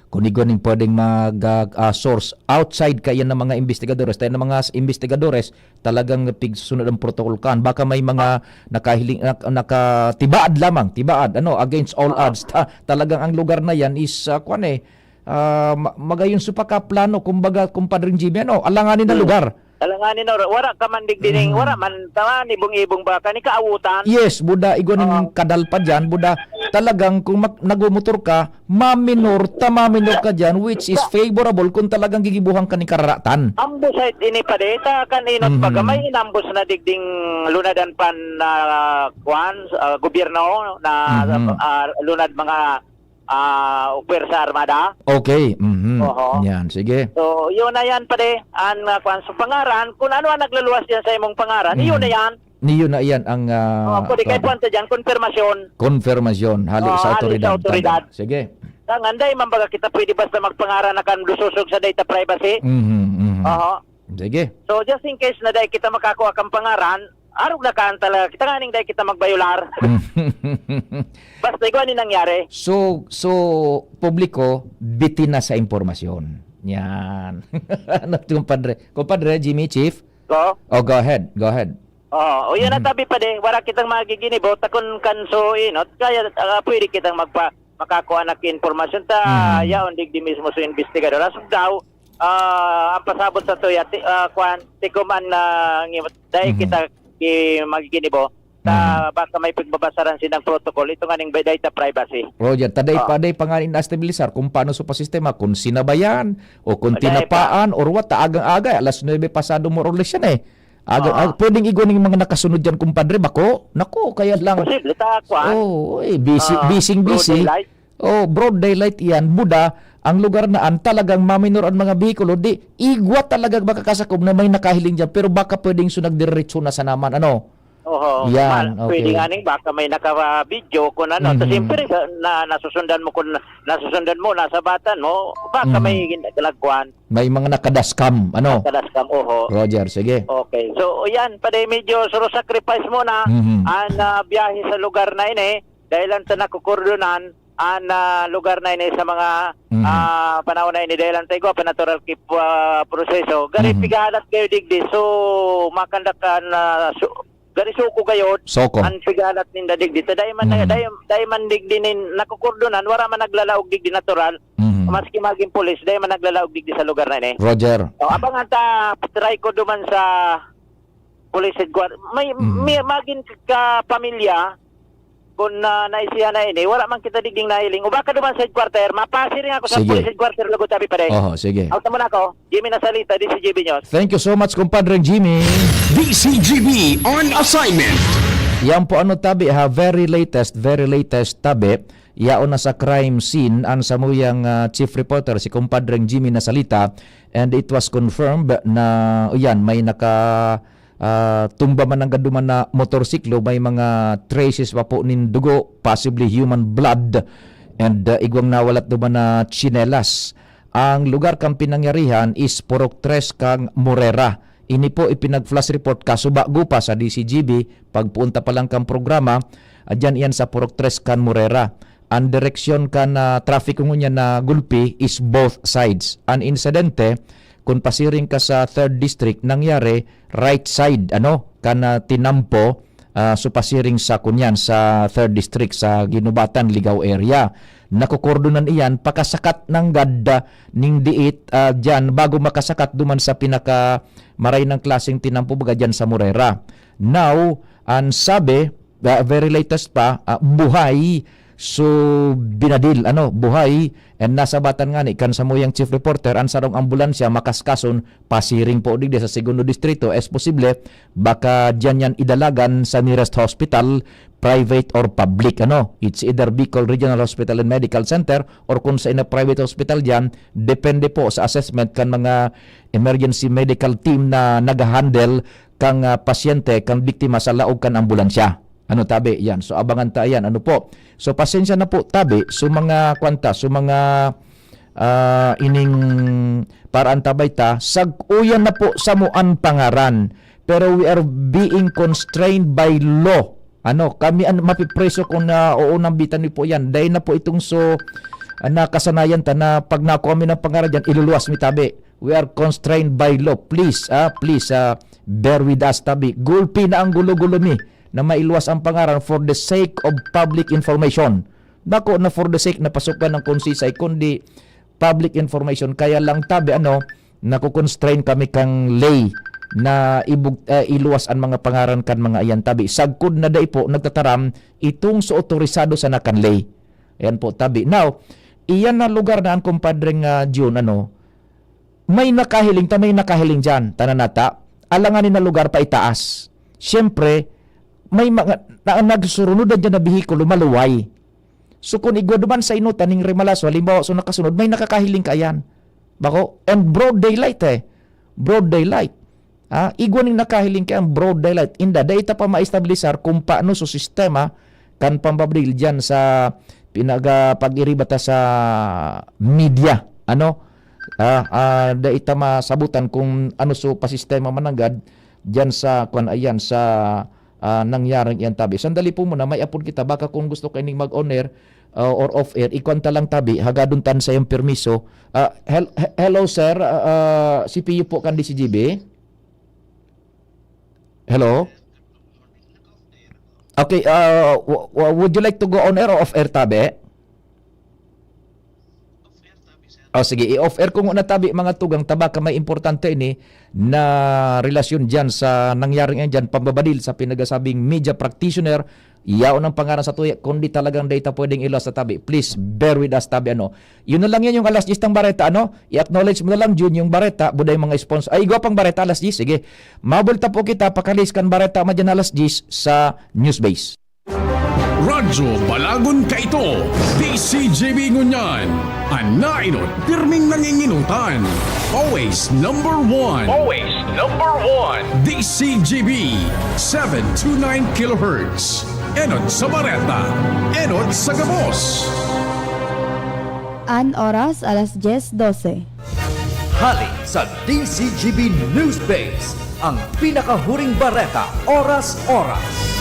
Kung igwa ning pwedeng mag, ah, ah, source outside kaya ng mga investigadores, tayo ng mga s-, investigadores, talagang pigsusunod ang protocol kan. Baka may mga nakahiling, nak-, nakatibaad lamang, tibaad, ano, against all Oo. odds. Ta-, talagang ang lugar na yan is, ah, kwan eh, ah, ma-, magayon sa pagkaplano, kumbaga, kumpadring Jimmy, ano, alanganin na Hmm. lugar. Alanganin na, wala ka man digdining, Mhm. wala man, tawa, nibong-ibong ba, kani kaawutan. Yes, buda, igwa ning Oo. kadal pa dyan, buda, talagang kung mag-, nagmumotor ka, maminor ta maminor ka diyan, which is favorable kung talagang gigibuhan ka ning kararatan. Ambos sa ini pa deta, kan inot Mhm. baga may inambos na digding lunadan pan, ah, kwan, ah, gobyerno na, Mhm. ah, lunad mga, ah, pwersa armada. Okay, mhm. Oho. Yan, sige. So, yun na yan, pare. An, ah, kwan, so pangaran, kung ano ang naglaluwas diyan sa imong pangaran, Mhm. yun na yan. Niyo na iyan ang, ah, Oh, pwede kay kwan. Puan ta dyan, konfirmasyon. Konfirmasyon, hali Oh, sa hali sa awtoridad. Awtoridad. Sige. Tangan, dai man baga kita pwede basta magpangaran na kan lususog sa data privacy. Mhm, mhm. Oho. Sige. So, just in case na dai kita makakuha kang pangaran, arog na kan talaga. Kita nga ning dai kita magbayular. Basta igwa ni nangyari. So, so, publiko, bitin na sa impormasyon. Yan. Ano, kumpadre? Kumpadre, Jimmy, Chief? Go? Oh, go ahead. Go ahead. Oo, o yun ang Mhm. tabi pa di, wala kitang magiginibo, takon kan so inot, kaya, ah, pwede kitang magpa-, makakuha na ki impormasyon ta, Mhm. yaon digdi mismo sa investigador. As of now, ah, ang pasabot sa tuya, ti-, ah, kwan, tikuman na ngi-, dahil Mhm. kita ki-, magiginibo, ta Mhm. baka may pagbabasaran silang protocol, ito nga ning data privacy. Roger, taday Oo. pa, day pa nga in-establish, sir, kung paano sa pasistema, kung sinabayan, o kung Dahil pa. tinapaan, or what, ta agang-aga, alas nuebe pasado more or less yan eh. Aga, Oo. aga, pwedeng igwa ning mga nakasunod diyan, kumpadre, bako? Nako, kaya lang. Posible, ta, kwan? Oo, eh, busy, Oo, busy, busy. Broad daylight. Oh, broad daylight iyan, buda, ang lugar na an talagang maminor an mga behikulo, di, igwa talagang makakasakob na may nakahiling diyan, pero baka pwedeng so nagdiretso na sa naman, ano? Oho, Yan, ma- pwede okay. nga ning baka may naka-video kung ano. Tas Mhm. siyempre, sa- na, nasusundan mo kung na- nasusundan mo, nasabatan mo, baka Mhm. may nagkuhan. May mga nakadaskam, ano? Kadaskam, oho. Roger, sige. Okay. So, yan, pwede medyo suro sacrifice muna Mhm. ang ah, biyahe sa lugar na ini. Dahil lang sa nakukurdunan, ang ah, lugar na ini sa mga Mhm. ah, panahon na ini, dahil lang sa igwa pa natural kip ah, proseso. Gari Mhm. pigahalat kayo digdi. So, makandak ka na su- gari suko gayod. Soko. Ang pigahalat ninda digdi. Ta dahil man, Mhm. dahil, dahil man digdi nin nakukurdunan, wala man naglalaog digdi natural. Mhm. Maski maging pulis, dahil man naglalaog digdi sa lugar na ini. Roger. O, abangan ta, try ko duman sa police headquarter. May, Mhm. may magin ka pamilya, kung na naisihan na ini, wala man kita digding nahiling. O baka duman sa headquarter, mapasiring ako sa Sige. police headquarter, Lagos, sabi pa rin. Oho, sige. Out naman ako, Jimmy Nasalita, D C G B News. Thank you so much, kumpadreng Jimmy. D C G B on assignment. Yan po ano tabi ha, very latest, very latest tabi. Yaon na sa crime scene ang samuyang ah, chief reporter, si kumpadreng Jimmy Nasalita, and it was confirmed na, o yan, may naka ah, tumba man ang gaduman na motorsiklo, may mga traces pa po nin dugo, possibly human blood, and ah, igwang nawalat duman na tsinelas. Ang lugar kan pinangyarihan is Purok Tres kan Morera. Ini po ipinag-flash report kasubago pa sa D C G B, pagpunta pa lang kan programa, ah, dyan iyan sa Purok Tres kan Morera. Ang direksyon kan ah, trapiko ngunyan na gulpi is both sides. Ang insidente, kun pasiring ka sa third District, nangyari right side, ano, kan ah, tinampo, ah, so pasiring sa kunyan, sa third District, sa Guinobatan, Ligao area. Nakokordonan iyan, pakasakat nanggad ah, ning diit ah, dyan, bago makasakat duman sa pinaka maray ng klaseng tinampo, baga dyan sa Morera. Now, ang sabi, ah, very latest pa, ah, buhay, so binadil, ano, buhay, and nasabatan ngani kan samuyang chief reporter, ang sarong ambulansya makaskason pasiring po digdi sa Segundo Distrito, es posible, baka diyan yan idalagan sa nearest hospital, private or public, ano. It's either Bicol Regional Hospital and Medical Center or kung sa ina private hospital diyan, depende po sa assessment kan mga emergency medical team na nag-handle kang ah, pasyente, kang biktima sa laog kan ambulansya. Ano tabi? Yan. So, abangan ta yan. Ano po? So, pasensya na po tabi. So, mga kwanta, so, mga ah, ining paraan tabay ta, sag-uyan na po sa muan pangaran. Pero we are being constrained by law. Ano, kami ang mapipreso kung na oo nambitan niyo po yan. Dahil na po itong so, ah, nakasanayan ta na pag nakuha mi ng pangaran dyan, iluluwas mi tabi. We are constrained by law. Please, ah, please, ah, bear with us tabi. Gulpi na ang gulo-gulo mi na mailuwas ang pangaran for the sake of public information. Nako na for the sake na pasukan ng konsisay, kundi public information. Kaya lang tabi, ano, nakukonstrain kami kang lay na ibug, eh, iluwas ang mga pangaran kan mga iyan tabi. Sagkod na dai po nagtataram itong so otorisado sa nakan lay. Ayan po, tabi. Now, iyan na lugar na ang kumpadreng ah, June, ano, may nakahiling ta, may nakahiling dyan. Tanan nata, alanganin na lugar pa itaas. Siyempre, may mga na, nagsurunod na dyan na bihikulo, maluway. So, kung igwa duman sa inutan ning remalaso, halimbawa, so nakasunod, may nakakahiling ka yan. Bako, and broad daylight eh. Broad daylight. Ah, igwa ning nakahiling ka yan, broad daylight. Inda, dai ta pa maestablisar kung paano so sistema kan pambabdil dyan sa pinagapag-iriba ta sa media. Ano? Ah, ah, dai ta masabutan kung ano so pasistema mananggad dyan sa, kwan, ayan, sa ah, nangyaring iyan tabi. Sandali po muna, may apod kita. Baka kung gusto kaining mag-on air ah, or off air, ikwan ta lang tabi, hagadon tan sa iyong permiso. Ah, hel- he- hello sir, ah, ah, C P U po kan D C G B. Hello? Okay, ah, w- w- would you like to go on air or off air tabi? O sige, i-off air ko muna tabi mga tugang, ta baka may importante ini na relasyon diyan sa nangyaring iyan diyan, pambabadil sa pinagasabing media practitioner. Yaon ang pangaran sa tuya, kundi talagang data pwedeng ilas sa tabi. Please bear with us tabi, ano. Yun na lang yan yung alas diyes ng bareta, ano. I-acknowledge mo na lang, Jun, yung bareta, buday mga sponsor. Ay, igwa pang bareta, alas diyes. Sige. Mabulta po kita, pakalis kan bareta, madyan alas diyes sa Newsbase. Radyo Balagon kaito, D C G B ngunyan. An nainot, pirming nanginginotan. Always number one. Always number one. D C G B, seven two nine kilohertz. Enot sa bareta, enot sa gabos. An oras, alas dyes dose. Hali sa D C G B News Base, ang pinakahuring bareta, oras-oras.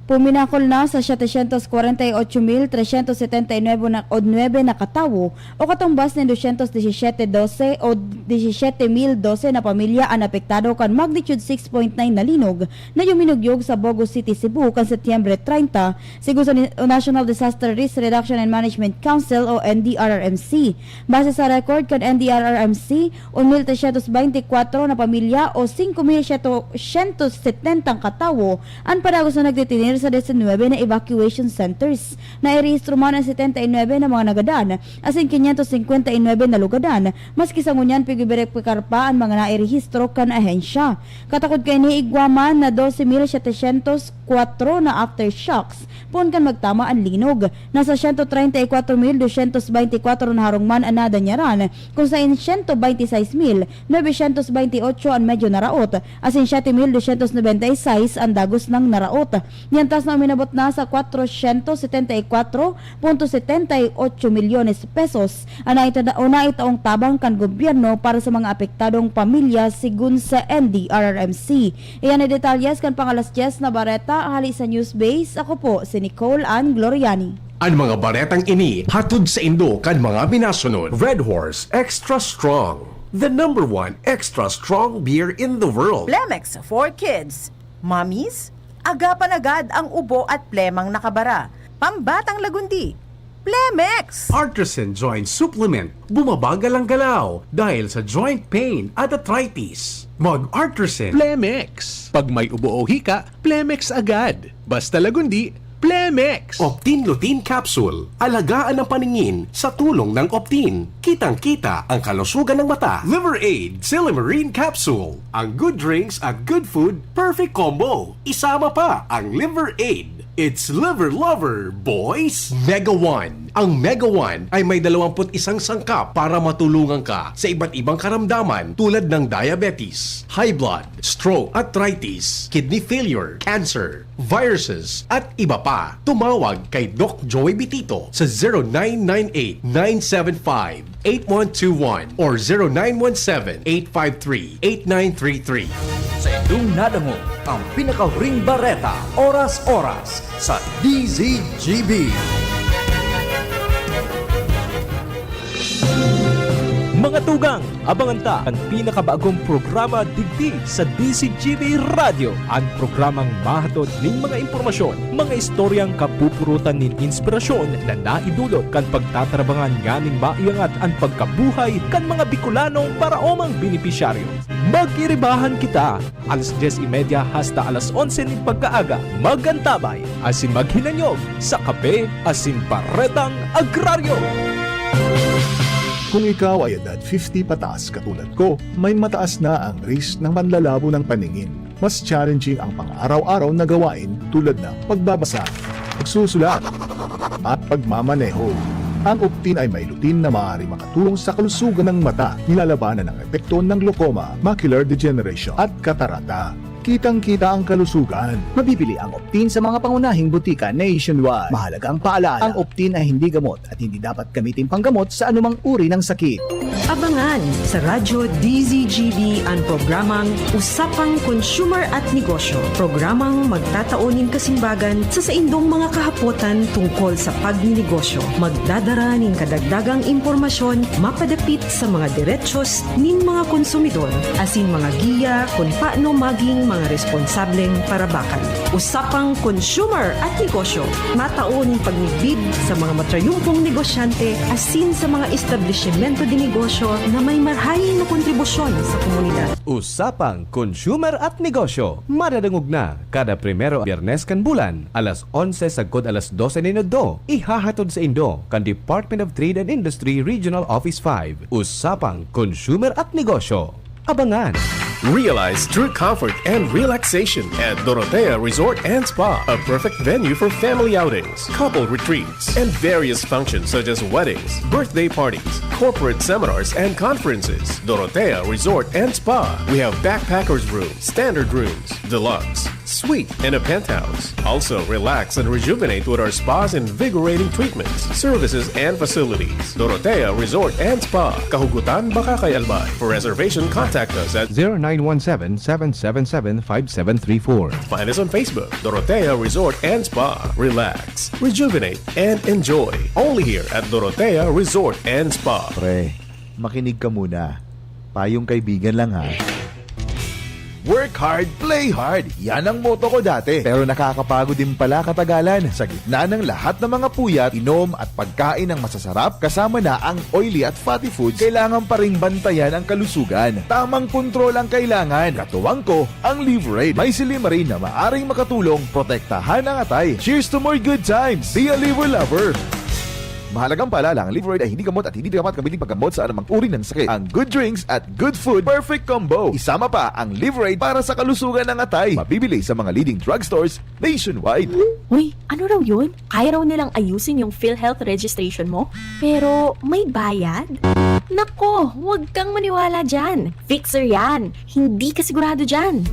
Puminakol na sa setecientos kwarenta y ocho mil trescientos setenta y nueve na, o nuebe na katawo, o katumbas nin doscientos diecisiete doce o diecisiete mil doce na pamilya an apektado kan magnitude six point nine na linog na yuminugyog sa Bogo City, Cebu, kan Setyembre treinta, sigon sa ni-, National Disaster Risk Reduction and Management Council o N D R R M C. Base sa record kan N D R R M C, un mil trescientos beintikwatro na pamilya o singko mil siyento setenta katawo an padagos na nagdetener sa diecinuebe na evacuation centers. Nairehistro man an setenta y nuebe na mga nagadan, asin quinientos cincuenta y nuebe na lugadan, maski sa ngunyan pigbiberipikar pa an mga nairehistro kan ahensya. Katakod kaini, igwa man na doce mil setecientos kwatro na aftershocks poon kan magtama an linog. Nasa siyento treinta y kwatro mil dosyentos beintikwatro na harong man an nadanyaran, kung sain siyento beintiseis mil nobesyentos beintiocho an medyo naraot, asin siyete mil dosyentos nobenta y seis an dagos nang naraot. Mientras na uminabot na sa kwatrosyentos setenta y kwatro punto setenta y ocho milyones pesos an naitada-, o naitaong tabang kan gobyerno para sa mga apektadong pamilya, sigon sa N D R R M C. Iyan an detalyes kan pang-alas dyes na bareta hali sa News Base. Ako po si Nicole Ann Gloriani. An mga baretang ini hatod saindo kan mga minasunod. Red Horse Extra Strong, the number one extra strong beer in the world. Plemex for kids. Mommies, agapan agad ang ubo at plemang nakabara. Pambatang lagundi, Plemex! Artisan Joint Supplement, bumabagal ang galaw dahil sa joint pain at arthritis. Mag-Artisan. Plemex. Pag may ubo o hika, Plemex agad. Basta lagundi, Plemex. Optin Lutein Capsule. Alagaan ang paningin sa tulong ng Optin. Kitang-kita ang kalusugan ng mata. Liver Aid, Silymarin Capsule. Ang good drinks at good food, perfect combo. Isama pa ang Liver Aid. It's Liver Lover, boys! Mega One. Ang Mega One ay may dalawampu't isang sangkap para matulungan ka sa iba't ibang karamdaman tulad ng diabetes, high blood, stroke, arthritis, kidney failure, cancer, viruses, at iba pa. Tumawag kay Doc Joey Bitito sa zero nine nine eight, nine seven five, eight one two one or zero nine one seven, eight five three, eight nine three three. Sa inyong nadangog ang pinakahuring bareta, oras-oras, sa D Z G B. Mga tugang, abangan ta an pinakabagong programa digdi sa D Z G B Radyo, an programang mahatod nin mga impormasyon, mga istoryang kapupurutan nin inspirasyon na naidulot kan pagtatarabangan nganing maiangat an pagkabuhay kan mga Bicolanong paraomang benepisyaryo. Magiribahan kita, alas dyes y media hasta alas onse nin pagkaaga. Mag-antabay asin maghinanyog sa Kape asin Baretang Agraryo. Kung ikaw ay edad fifty pataas katulad ko, may mataas na ang risk ng panlalabo ng paningin. Mas challenging ang pang-araw-araw na gawain tulad ng pagbabasa, pagsusulat, at pagmamaneho. Ang Optin ay may lutein na maaaring makatulong sa kalusugan ng mata, nilalabanan ang epekto ng glaucoma, macular degeneration, at katarata. Kitang-kita ang kalusugan. Mabibili ang Optin sa mga pangunahing botika nationwide. Mahalagang paalala, ang Optin ay hindi gamot at hindi dapat gamitin panggamot sa anumang uri ng sakit. Abangan sa Radyo D Z G B an programang Usapang Consumer at Negosyo, programang magtatao nin kasimbagan sa saindong mga kahapotan tungkol sa pagninegosyo. Magdadara nin kadagdagang impormasyon mapadapit sa mga derechos nin mga konsumidor, asin mga giya kun paano maging mga responsableng parabakan. Usapang Consumer at Negosyo, matao nin pagmidbid sa mga matrayumpong negosyante asin sa mga establisimento de negosyo na may marahay na kontribusyon sa komunidad. Usapang Consumer at Negosyo, madadangog na kada primero Biyernes kan bulan, alas onse sagkod alas dose nin udto. Ihahatod saindo kan Department of Trade and Industry Regional Office five. Usapang Consumer at Negosyo. Abangan! Realize true comfort and relaxation at Dorotea Resort and Spa, a perfect venue for family outings, couple retreats, and various functions such as weddings, birthday parties, corporate seminars, and conferences. Dorotea Resort and Spa. We have backpackers room, standard rooms, deluxe, suite, and a penthouse. Also, relax and rejuvenate with our spa's invigorating treatments, services, and facilities. Dorotea Resort and Spa, Kahugutan, Bacacay, Albay. For reservation, contact us at zero nine one seven, seven seven seven, five seven three four. Find us on Facebook, Dorotea Resort and Spa. Relax, rejuvenate, and enjoy. Only here at Dorotea Resort and Spa. Pre, makinig ka muna. Payong kaibigan lang ha. Work hard, play hard. Yan ang motto ko dati. Pero nakakapagod din pala katagalan. Sa gitna ng lahat ng mga puyat, inom at pagkain ng masasarap, kasama na ang oily at fatty foods, kailangan pa ring bantayan ang kalusugan. Tamang kontrol ang kailangan. Katuwang ko, ang Liveraid. May silymarin na maaring makatulong protektahan ang atay. Cheers to more good times! Be a Liver Lover! Mahalagang paalala, ang Liveraid ay hindi gamot at hindi dapat gamitin paggamot sa anumang uri ng sakit. Ang good drinks at good food, perfect combo. Isama pa ang Liveraid para sa kalusugan ng atay. Mabibili sa mga leading drugstores nationwide. Uy, ano raw yun? Kaya raw nilang ayusin yung PhilHealth registration mo? Pero may bayad? Nako, huwag kang maniwala dyan. Fixer yan. Hindi ka sigurado dyan.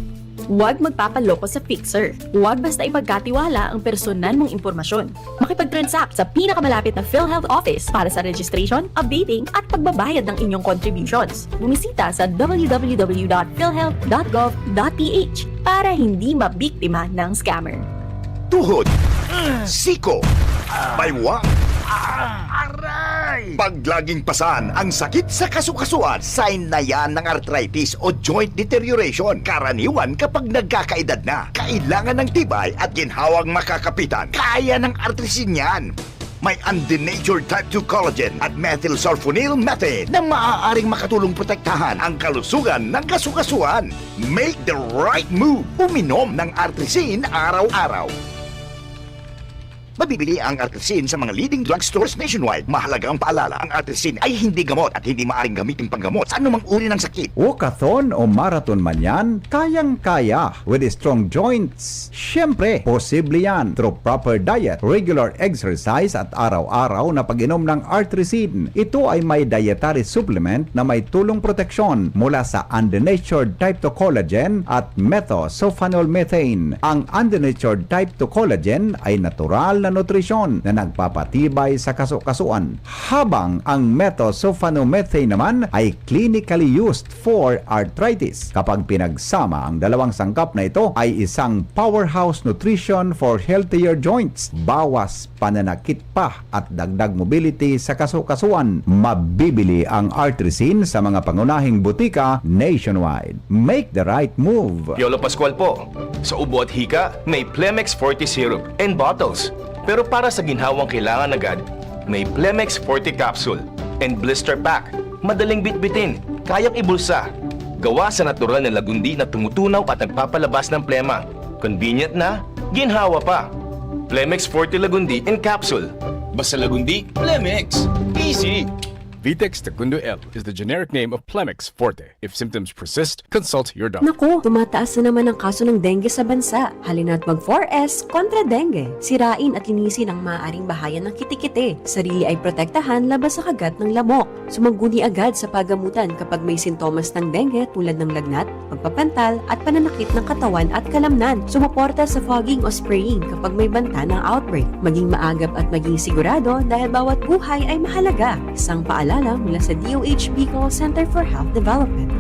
Huwag magpapaloko sa Fixer. Huwag basta ipagkatiwala ang personal mong impormasyon. Makipag-transact sa pinakamalapit na PhilHealth office para sa registration, updating, at pagbabayad ng inyong contributions. Bumisita sa w w w dot philhealth dot gov dot p h para hindi mabiktima ng scammer. Tuhod, siko, baywang, aray! Pag laging pasan ang sakit sa kasukasuan, sign na yan ng arthritis o joint deterioration. Karaniwan kapag nagkakaedad na, kailangan ng tibay at ginhawang makakapitan. Kaya ng Artrisin yan. May undenatured type two collagen at methylsulfonyl methane na maaaring makatulong protektahan ang kalusugan ng kasukasuan. Make the right move. Uminom ng Artrisin araw-araw. Mabibili ang Artrisin sa mga leading drugstores nationwide. Mahalaga ang paalala, ang Artrisin ay hindi gamot at hindi maaring gamitin panggamot sa anumang uri ng sakit. Walkathon o marathon man yan, kayang-kaya with strong joints. Siyempre, posible yan through proper diet, regular exercise at araw-araw na pag-inom ng Artrisin. Ito ay may dietary supplement na may tulong proteksyon mula sa undenatured type two collagen at methosulfonol methane. Ang undenatured type two collagen ay natural na nutrisyon na nagpapatibay sa kasukasuan, habang ang methosulfonomethane naman ay clinically used for arthritis. Kapag pinagsama ang dalawang sangkap na ito, ay isang powerhouse nutrition for healthier joints, bawas pananakit pa at dagdag mobility sa kasukasuan. Mabibili ang Artrisin sa mga pangunahing butika nationwide. Make the right move! Piolo Pascual po. Sa ubo at hika, may Plemex Forte Syrup and Bottles. Pero para sa ginhawang kailangan agad, may Plemex Forte Capsule and Blister Pack. Madaling bitbitin, kayang ibulsa. Gawa sa natural na lagundi na tumutunaw at nagpapalabas ng plema. Convenient na, ginhawa pa. Plemex Forte Lagundi in Capsule. Basta Lagundi, Plemex. Easy! Vitex Tecundo L is the generic name of Plemex Forte. If symptoms persist, consult your doctor. Naku, tumataas na naman ang kaso ng dengue sa bansa. Halina't mag four S kontra dengue. Sirain at linisin ang maaaring bahayan ng kitikite. Sarili ay protektahan laban sa kagat ng lamok. Sumangguni agad sa pagamutan kapag may sintomas ng dengue tulad ng lagnat, pagpapantal at pananakit ng katawan at kalamnan. Sumuporta sa fogging o spraying kapag may banta ng outbreak. Maging maagap at maging sigurado dahil bawat buhay ay mahalaga. Isang paalala mula sa D O H Bicol Center for Health Development.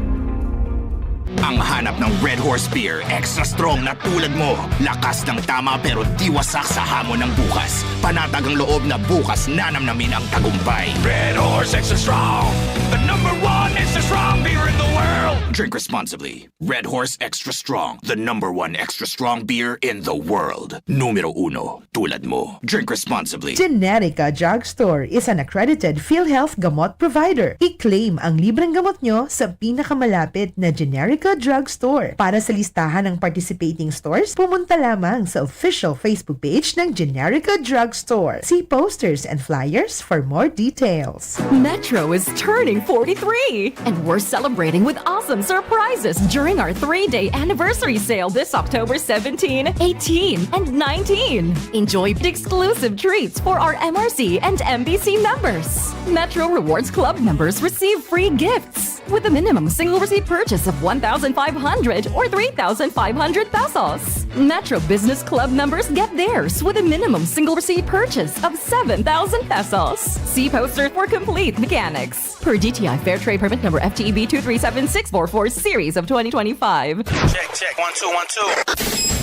Ang hanap ng Red Horse Beer, extra strong na tulad mo. Lakas ng tama pero di wasak sa hamon ng bukas. Panatag ang loob na bukas nanamnamin ang tagumpay. Red Horse Extra Strong, the number one extra strong beer in the world. Drink responsibly. Red Horse Extra Strong, the number one extra strong beer in the world. Numero uno, tulad mo. Drink responsibly. Generica Drugstore is an accredited PhilHealth gamot provider. I-claim ang libreng gamot nyo sa pinakamalapit na Generica Drugstore. Para sa listahan ng participating stores, pumunta lamang sa official Facebook page ng Generica Drugstore. See posters and flyers for more details. Metro is turning forty-three, and we're celebrating with all some surprises during our three-day anniversary sale this October seventeen, eighteen, and nineteen. Enjoy exclusive treats for our M R C and M B C members. Metro Rewards Club members receive free gifts with a minimum single receipt purchase of one thousand five hundred or three thousand five hundred pesos. Metro Business Club members get theirs with a minimum single receipt purchase of seven thousand pesos. See poster for complete mechanics. Per D T I Fair Trade Permit number F T E B two three seven six four four series of twenty twenty-five. Check, check, one, two, one, two.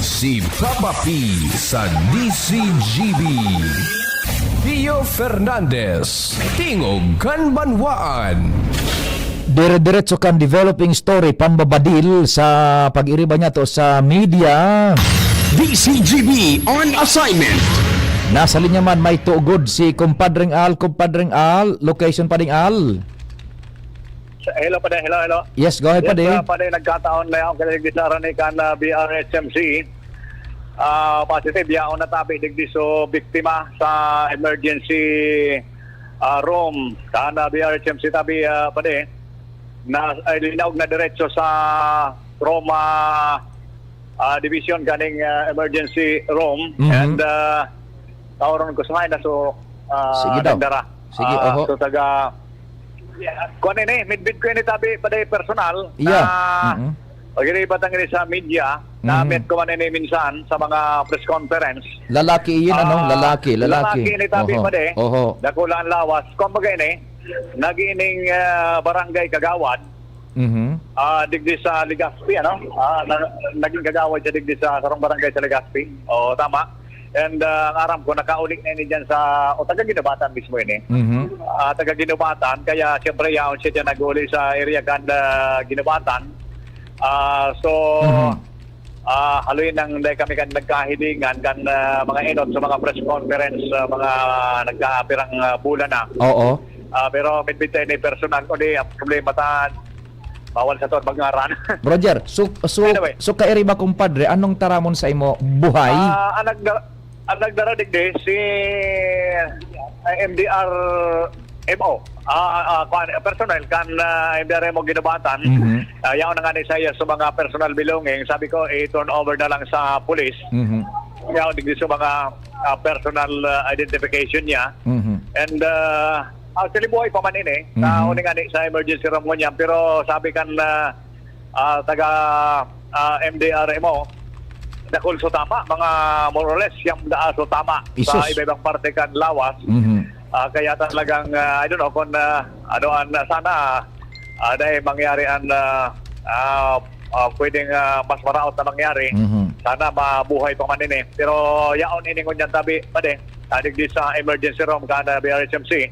Si Papa P sa D C G B. Pio Fernandez, Tingog kan Banwaan. Dire-diretso kan developing story, pambabadil sa pag-iriba niya to sa media. D C G B on assignment. Nasa linya man, may tugod si Kumpadreng Al. Kumpadreng Al, location pa ding Al. Hello, pare. Hello, hello. Yes, go ahead, Yes, pare. ah, pare, nagkataon na yan. Kaya digdi sa Aranican, ah, B R H M C. Ah, positive, yaon na tabi digdi so biktima sa emergency, ah, room. Sa na B R H M C tabi, ah, pare, na, ay, linaog na diretso sa trauma, ah, division kaning, ah, emergency room. Mhm. And, ah, taoron ko sa na so, ah, Sige daw. nagdara. Sige, Ah, oho. so taga, kuwan ini, midbid ko ini tabi, pare, personal, Yeah. na Mm-mm. pag-iribat ang ini sa media, na Mhm. meet ko man ini minsan sa mga press conference. Lalaki iyon, ano? Ah, Lalaki, lalaki. lalaki ini tabi, Oho. pare. Oho. Dakula ang lawas. Kumbaga ini, naging, ah, barangay kagawad, Mhm. ah, digdi sa Legazpi, ano? Ah, na, naging kagawad siya digdi sa sarong barangay sa Legazpi. Oo, tama. And, ah, ang aram ko, nakauli na ini dyan sa, o taga Guinobatan mismo ini. Mhm. Ah, taga Guinobatan, kaya siyempre yaon siya dyan nag-uli sa area kan, ah, Guinobatan. Ah, so, Mhm. ah, haloy nang dahil kami kan nagkahilingan kan, ah, mga enot sa mga press conference, ah, mga nagkapirang, ah, bulan na. Oo. Ah, pero midbid tayo ni personal, kundi ang problema ta, bawal sa to, mag-ngaran. Roger, so, so, By the way. so kairiba, kumpadre, anong taramon sa imo? Buhay? Ah, ang nagda-, ang nagdara digdi, si, ah, M D R M O. Ah, ah, ah, kuwan, personal, kan, ah, M D R M O Guinobatan. Mhm. Ah, yaon na nga ni sa iya, sa mga personal belongings. Sabi ko, i-turn over na lang sa pulis. Mhm. Yaon digdi sa mga, ah, personal, ah, identification niya. Mhm. And, ah, actually, buhay pa man ini. Mhm. Nauni nga ni sa emergency room ngunyan. Pero sabi kan, ah, ah, taga, ah, M D R M O, dakul so tama, mga more or less, siyam na so tama sa Isus. iba-ibang parte kan lawas. Mhm. Ah, kaya talagang, ah, I don't know kung, ah, ano ang, ah, sana, ah, dahil mangyari ang, ah, ah, ah, pwedeng, ah, mas maraot na mangyari. Mhm. Sana mabuhay pa man ini. Pero yaon ini ngunyan tabi, pare, ah, digdi sa emergency room kan, ah, B R H M C.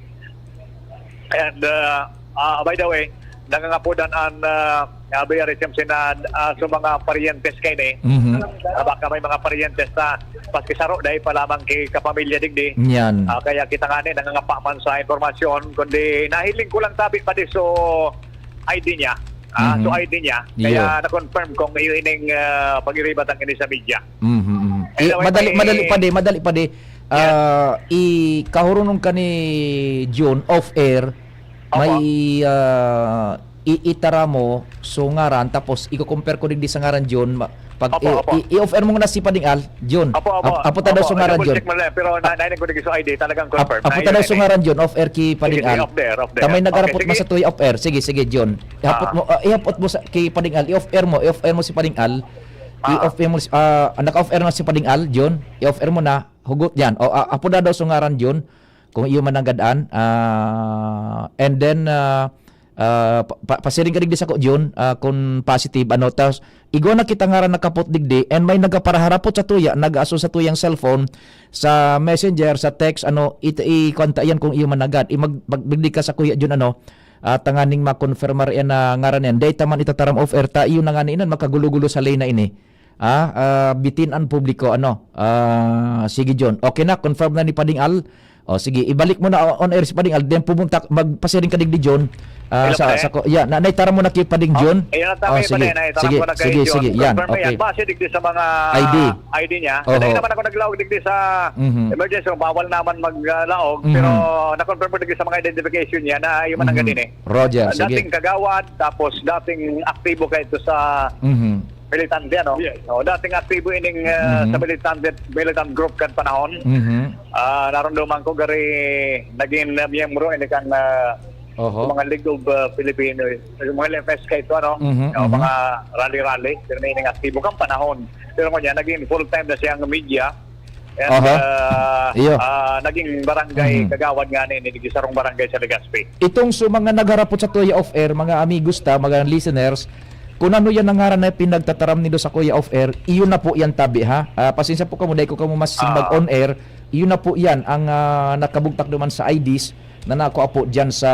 And, uh, uh, by the way, nangangapodan an, uh, uh, B R H M C na, uh, sa mga paryentes kaini. Mhm. Uh, baka may mga paryentes na maski saro dai pa lamang ki kapamilya digdi. Yan. Uh, kaya kita nga ni nangangapa man sa impormasyon, kundi nahiling ko lang tabi pati so I D niya. Ah, Mhm. so I D niya. Kaya Iyo. na-confirm kong iyo ining, uh, pag-iribat ang ini sa media. Mhm, mhm. Eh, Anyway, madali, may madali pa di, madali pa di. Yes. Ah, i-, kahurunong ka ni Jun off air, Opo. may, ah, i-, itara mo, so ngaran, tapos iko-compare ko digdi sa ngaran Jun, ma-, pag Opo, i-, opo. i-, i-off air mo na si Pading Al, Jun. Opo, opo. Ap-, apo ta daw Opo, so ngaran, i-double Jun. check mo lang, pero na-, Ap-, nainig ko digdi so I D, talagang ap-, confirm. apo ta Nainig daw ko so ini. ngaran, Jun. Off air ki Sige, Pading sige, Al. off there, off there. Tamay Okay, nag-arapot sige. mo sa tuya off air. Sige, sige, Jun. Ihapot Ah. mo, ah, ihapot mo sa, ki Pading Al. I-off air mo, i-off air mo si Pading Al. Ah. I-off air mo si, ah, naka-off air na si Pading Al, Jun. I-off air mo na. Hugot yan. O, ah, apo na daw so ngaran, Jun. Kung iyo man nagadan. Ah, and then, ah, ah, pa-, pa-, pasiring ka digdi sako, Jun, ah, kung positive, ano, tas igwa na kita ngaran nakapot digdi, and may nagaparaharapot sa tuya, nag-aso sa tuyang cellphone, sa messenger, sa text, ano, it-, i-, kuwan ta yan kung iyo man nagad. I-, mag-, magdigdi ka sa kuya, Jun, ano, ah, tanganing makonfirmar yan na ngaran yan. Dai ta man itataram off air ta, iyo na nga ni inan, makagulo-gulo sa lay na ini. Ah, ah, bitin an publiko, ano? Ah, sige, John. Okay na, confirm na ni Pading Al. O, sige, ibalik mo na on air si Pading Al, then pumunta, magpasiring ka digdi, John. Ah, Hello, sa, pare. sa ko-, yan, na, naitaram mo na kay Pading Oh, John? ayun na, tama, Oh, sige, pare, naitaram sige, ko na kay sige, John. sige, yan, Confirm na yan. okay. Base digdi sa mga I D. I D niya. Oho. Kasi naman ako naglaog digdi sa Mhm. emergency room, bawal naman maglaog, Mhm. pero na-confirm ko digdi sa mga identification niya na yun man ang Mhm. ganun eh. Roger, Ah, sige. dating kagawad, tapos dating aktibo kayo sa Mhm. militante, ano? Yes. O, dating aktibo ining, ah, Mhm. sa militante, militant group kan panahon. Mhm. Ah, naramdaman ko gari naging, ah, miyembro ini kan, ah, Oho. mga League of, ah, Filipino, yung mga L F S kayo, ano? Mhm, O, mhm. mga rally-rally, pero may ining aktibo kan panahon. Pero ngunyan, naging full-time na siyang media. And, Aha. ah, Iyo. ah, naging barangay Mhm. kagawad nga ni, ni sarong barangay sa Legazpi. Itong sa mga nagharapot sa tuya off-air, mga amigos ta, mga listeners, kung ano yan ang ngaran na pinagtataram nindo sa kuya off-air, iyon na po yan tabi, ha? Ah, pasensya po kamo, dahil ko kamo masisimbag Ah. on-air, iyon na po yan ang, ah, nakabugtak duman sa I Ds na nakuha po dyan sa,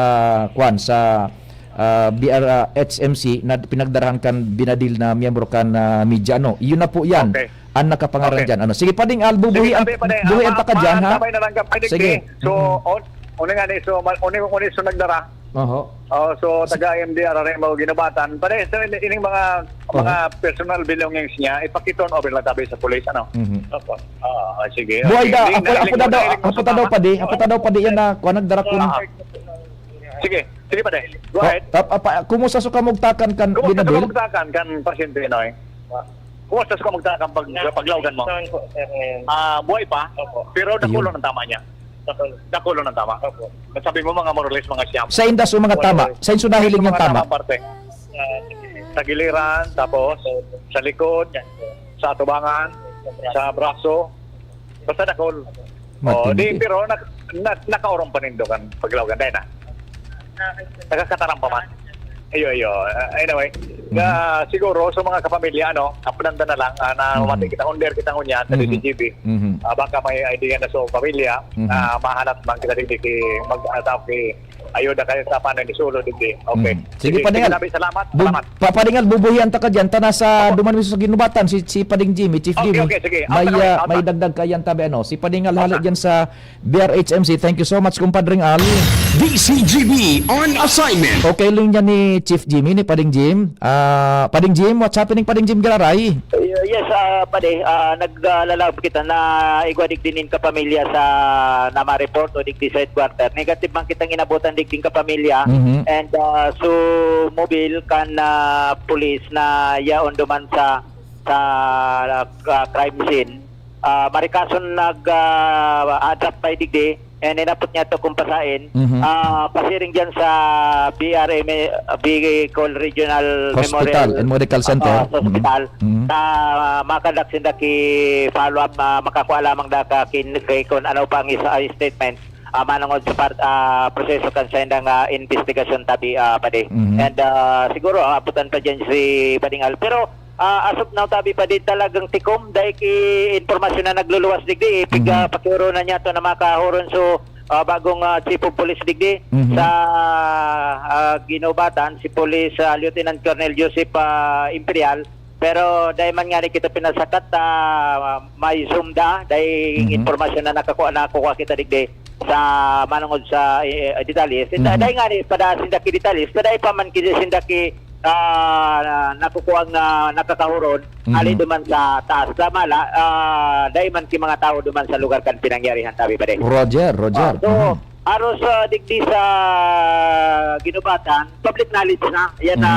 kwan, sa, ah, B R, ah, H M C na pinagdarahan kan binadil na miyembro kan, ah, media, no? Iyon na po yan Okay. ang nakapangaran Okay. dyan. Ano? Sige, Pading Al, Sige, bubuhian, tabi, pare. buhian Ah, ta ka dyan, ha? maantabay na lang ka, pwede, Sige. eh. So, Mm. on, on nga ni, so, ma-, on, on, on, so, nagdara. Oho. Oh, so, taga M D R R M o Ginubatan. Pare, so, in-, ining mga, Oho. mga personal belongings niya, ipakiton over lang tabi sa pulis, ano? Mhm. Opo. Ah, ah, sige. Buhay Okay. da, Hindi, apo, nahiling apo mo, da daw, nahiling mo apo sa da daw, tama? Padi, apo da daw, Padi, yan na, kuha, nagdara kun Ah. Sige. Sige, pare. Go Oh, ahead. ap-, apa, kumusta sa kamugtakan kan Kumusta sa binabil? kamugtakan kan pasyente, Noy? Kumusta sa kamugtakan pag, paglawgan mo? Saan po, sir, ngayon? Ah, buhay pa, Opo. pero Ayun. dakulo ng tama niya. Dakulo. Dakulo ng tama. Opo. Sabi mo, mga more or less, mga siyam. Sa indas o mga More or tama? less. Sa insunahiling Sa yung mga tama? tamang parte. Ah, sige. Sa giliran, tapos sa likod, Yan po. sa atubangan, Sa braso. sa braso. Basta dakul. Matindi. Oh, di, pero nak-, nak-, nakaurong pa nindo kan paglawagan. Dahil na. Nakakataram pa man. Ayo, ayo. Ah, anyway, Mhm. ah, siguro sa mga kapamilya, ano, apunanda na lang, ah, na Mhm. mati kita, under kita ngunyan sa Mhm. D C G B. Mhm. Ah, baka may idea na sa pamilya, Mhm. ah, mahanap man kita digdi ki-, mag-, ah, tao ki-, ayuda kayo sa paano ni Sulo digdi. Okay. Mhm. Sige, Sige, Pading Al. sige, salamat. Bu-, Salamat. Pa-, Pading Al, bubuhian ta ka dyan. Tana sa Opo. duman mismo sa Ginubatan, si, si Pading Jimmy, Chief Okay, Jimmy. okay, sige. May, Outside, ah, may outside. dagdag ka yan, tabi, ano. Si Pading Al, hali Outside. dyan sa B R H M C. Thank you so much, Kumpadring Al. D C G B on assignment. Okay, linya ni Chief Jimmy, ni Pading Jim. Ah, Pading Jim, what's happening, Pading Jim Galaray? Y-, yes, ah, pade, ah, naglalab kita na igwa digdi nin kapamilya sa na ma-report o digdi sa headquarter. Negative man kitang inabutan digdi kapamilya. Mhm. And, ah, sumubil kan, ah, pulis na yaon duman sa, sa, ah, crime scene. Ah, marikason nag, ah, adrak pa digdi, and inapot niya to kung pasain. Mhm. Ah, pasiring dyan sa B R M, ah, Bicol Regional Hospital Memorial, and Medical Center. ah, sa Mhm. ospital. Mhm. Sa, ah, makadak sinda ki follow-up, ah, makakua lamang da ka kin-, kay kung ano pa ang isa, ay statement, ah, manungod sa part, ah, proseso kan sa indang, ah, investigasyon tabi, ah, padi. Mhm. And, ah, siguro, ah, abutan pa dyan si Pading Al. Pero, ah, as of now, tabi pa din talagang tikom, dahil ki impormasyon na nagluluwas digdi, eh, pig, Mhm. ah, pakiurunan niya to na makahuron. So, ah, bagong, ah, chief of police digdi Mhm. sa, ah, Ginubatan, si Police, ah, Lieutenant Colonel Joseph, ah, Imperial. Pero dahil man nga rin kita pinasakat, ah, may sumda, dahil Mhm. impormasyon na nakakuha, nakukuha kita digdi sa manungod sa, eh, detalye. Sinda, Mhm. dahil nga rin, pada sinda ki detalye, pada pa man ki-, sinda ki, ah, nakukuha nga nakakahuron, Mhm. ali duman sa taas. Tama la, ah, dahil man ki mga tao duman sa lugar kan pinangyarihan, tabi ba, de? Roger, Roger. Ah, so, Mhm. aros, ah, digdi sa Ginubatan, public knowledge na. Yan Mhm. na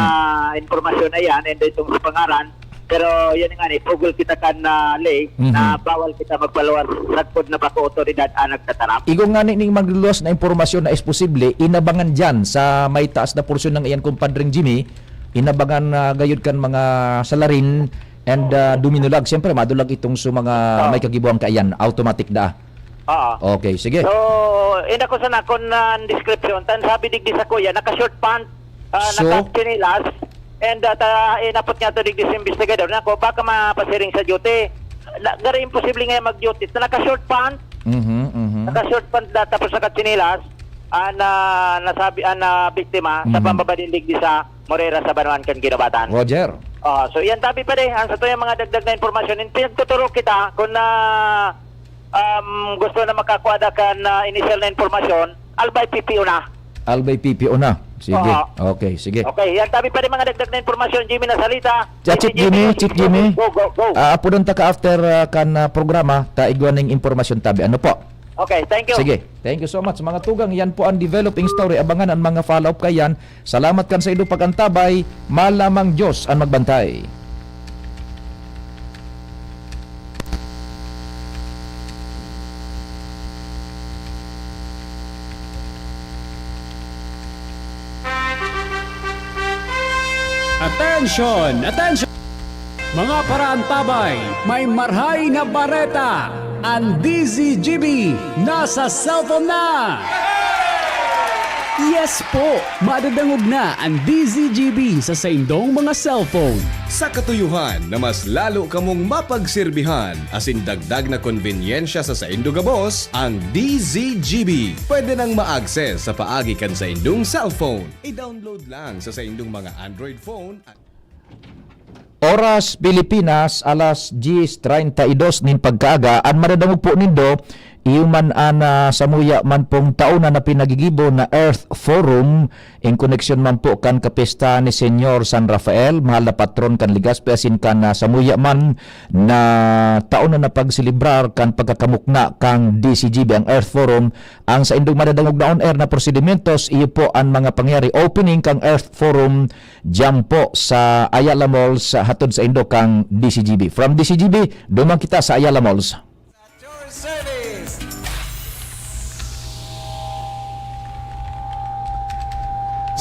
impormasyon na yan, and itong sa pangaran. Pero yan nga, eh, pugol kita kan, ah, ley Mhm. na bawal kita magpaluwas sagkod na bako otoridad ang nagtataram. Igong nga ning magluwas na impormasyon na is posible, inabangan dyan sa may taas na porsyon ng iyan, Kumpadring Jimmy, inabangan na gayud kan mga salarin and, ah, duminulag. Siyempre, madulag itong sa mga Oo. may kagibuang kaiyan, automatic da. Oo. Okay, sige. So, ina ko sana kon, ah, description, tan sabi digdi sa kuya, naka-short pant, ah, So? naka-tsinelas, and, ah, ta-, inapot niya to digdi sa investigador. Nako, baka mapasiring sa duty. Na, gari imposible nga mag-duty. Naka-short pant, Mhm, mhm. naka-short pant da, tapos naka-tsinelas, ang, ah, nasabi, ang, ah, biktima sa Mhm. pambabadil digdi sa Morera sa Banwaan kan Ginubatan. Roger. Ah, so, yan, tabi pa de, ang sa to yung mga dagdag na impormasyon. In, pinagtuturo kita kung na, ah, um, gusto na makakuha da kan, ah, initial na impormasyon, Albay P P O na. Albay P P O na. Sige. Oo. Okay, sige. Okay, yan tabi pa rin mga dagdag na impormasyon, Jimmy Nasalita. Chief Jimmy, Chief Jimmy. Go, go, go. Ah, apodon ta ka after, ah, kan, ah, programa, ta igwa ning impormasyon tabi. Ano po? Okay, thank you. Sige. Thank you so much. Mga tugang, yan po ang developing story. Abangan ang mga follow-up kayan. Salamat kan sa indo pag-antabay. Malamang Diyos ang magbantay. Attention! Attention! Mga paraantabay, may marhay na bareta! Ang D Z G B nasa cellphone na! Yes po! Madadangog na ang D Z G B sa saindong mga cellphone. Sa katuyuhan na mas lalo kamong mapagsirbihan asin dagdag na konbenyensya sa saindo gabos, ang D Z G B pwede nang ma-access sa paagi kan saindong cellphone. I-download lang sa saindong mga Android phone. Oras Pilipinas, alas diyes treinta y dos nin pagkaaga. An madadangog po nindo, iyo man an, ah, samuya man pong taon na pinagigibo na Earth Forum, in koneksyon man po kan kapista ni Señor San Rafael, mahal na patron kan Legazpi, asin kan, ah, samuya man na taon na pagselebrar kan pagkakamukna kan D C G B, ang Earth Forum. Ang saindong madadangog na on-air na prosedimentos, iyo po an mga pangyayari opening kan Earth Forum diyan po sa Ayala Malls, hatod saindo kan D C G B. From D C G B, duman kita sa Ayala Malls. At your service.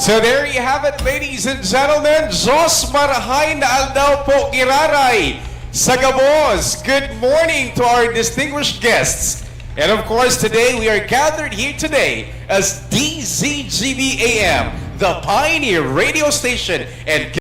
So there you have it, ladies and gentlemen. Diyos marahay na aldaw po giraray sa gabos. Good morning to our distinguished guests. And of course, today we are gathered here today as D Z G B A M, the Pioneer Radio Station, and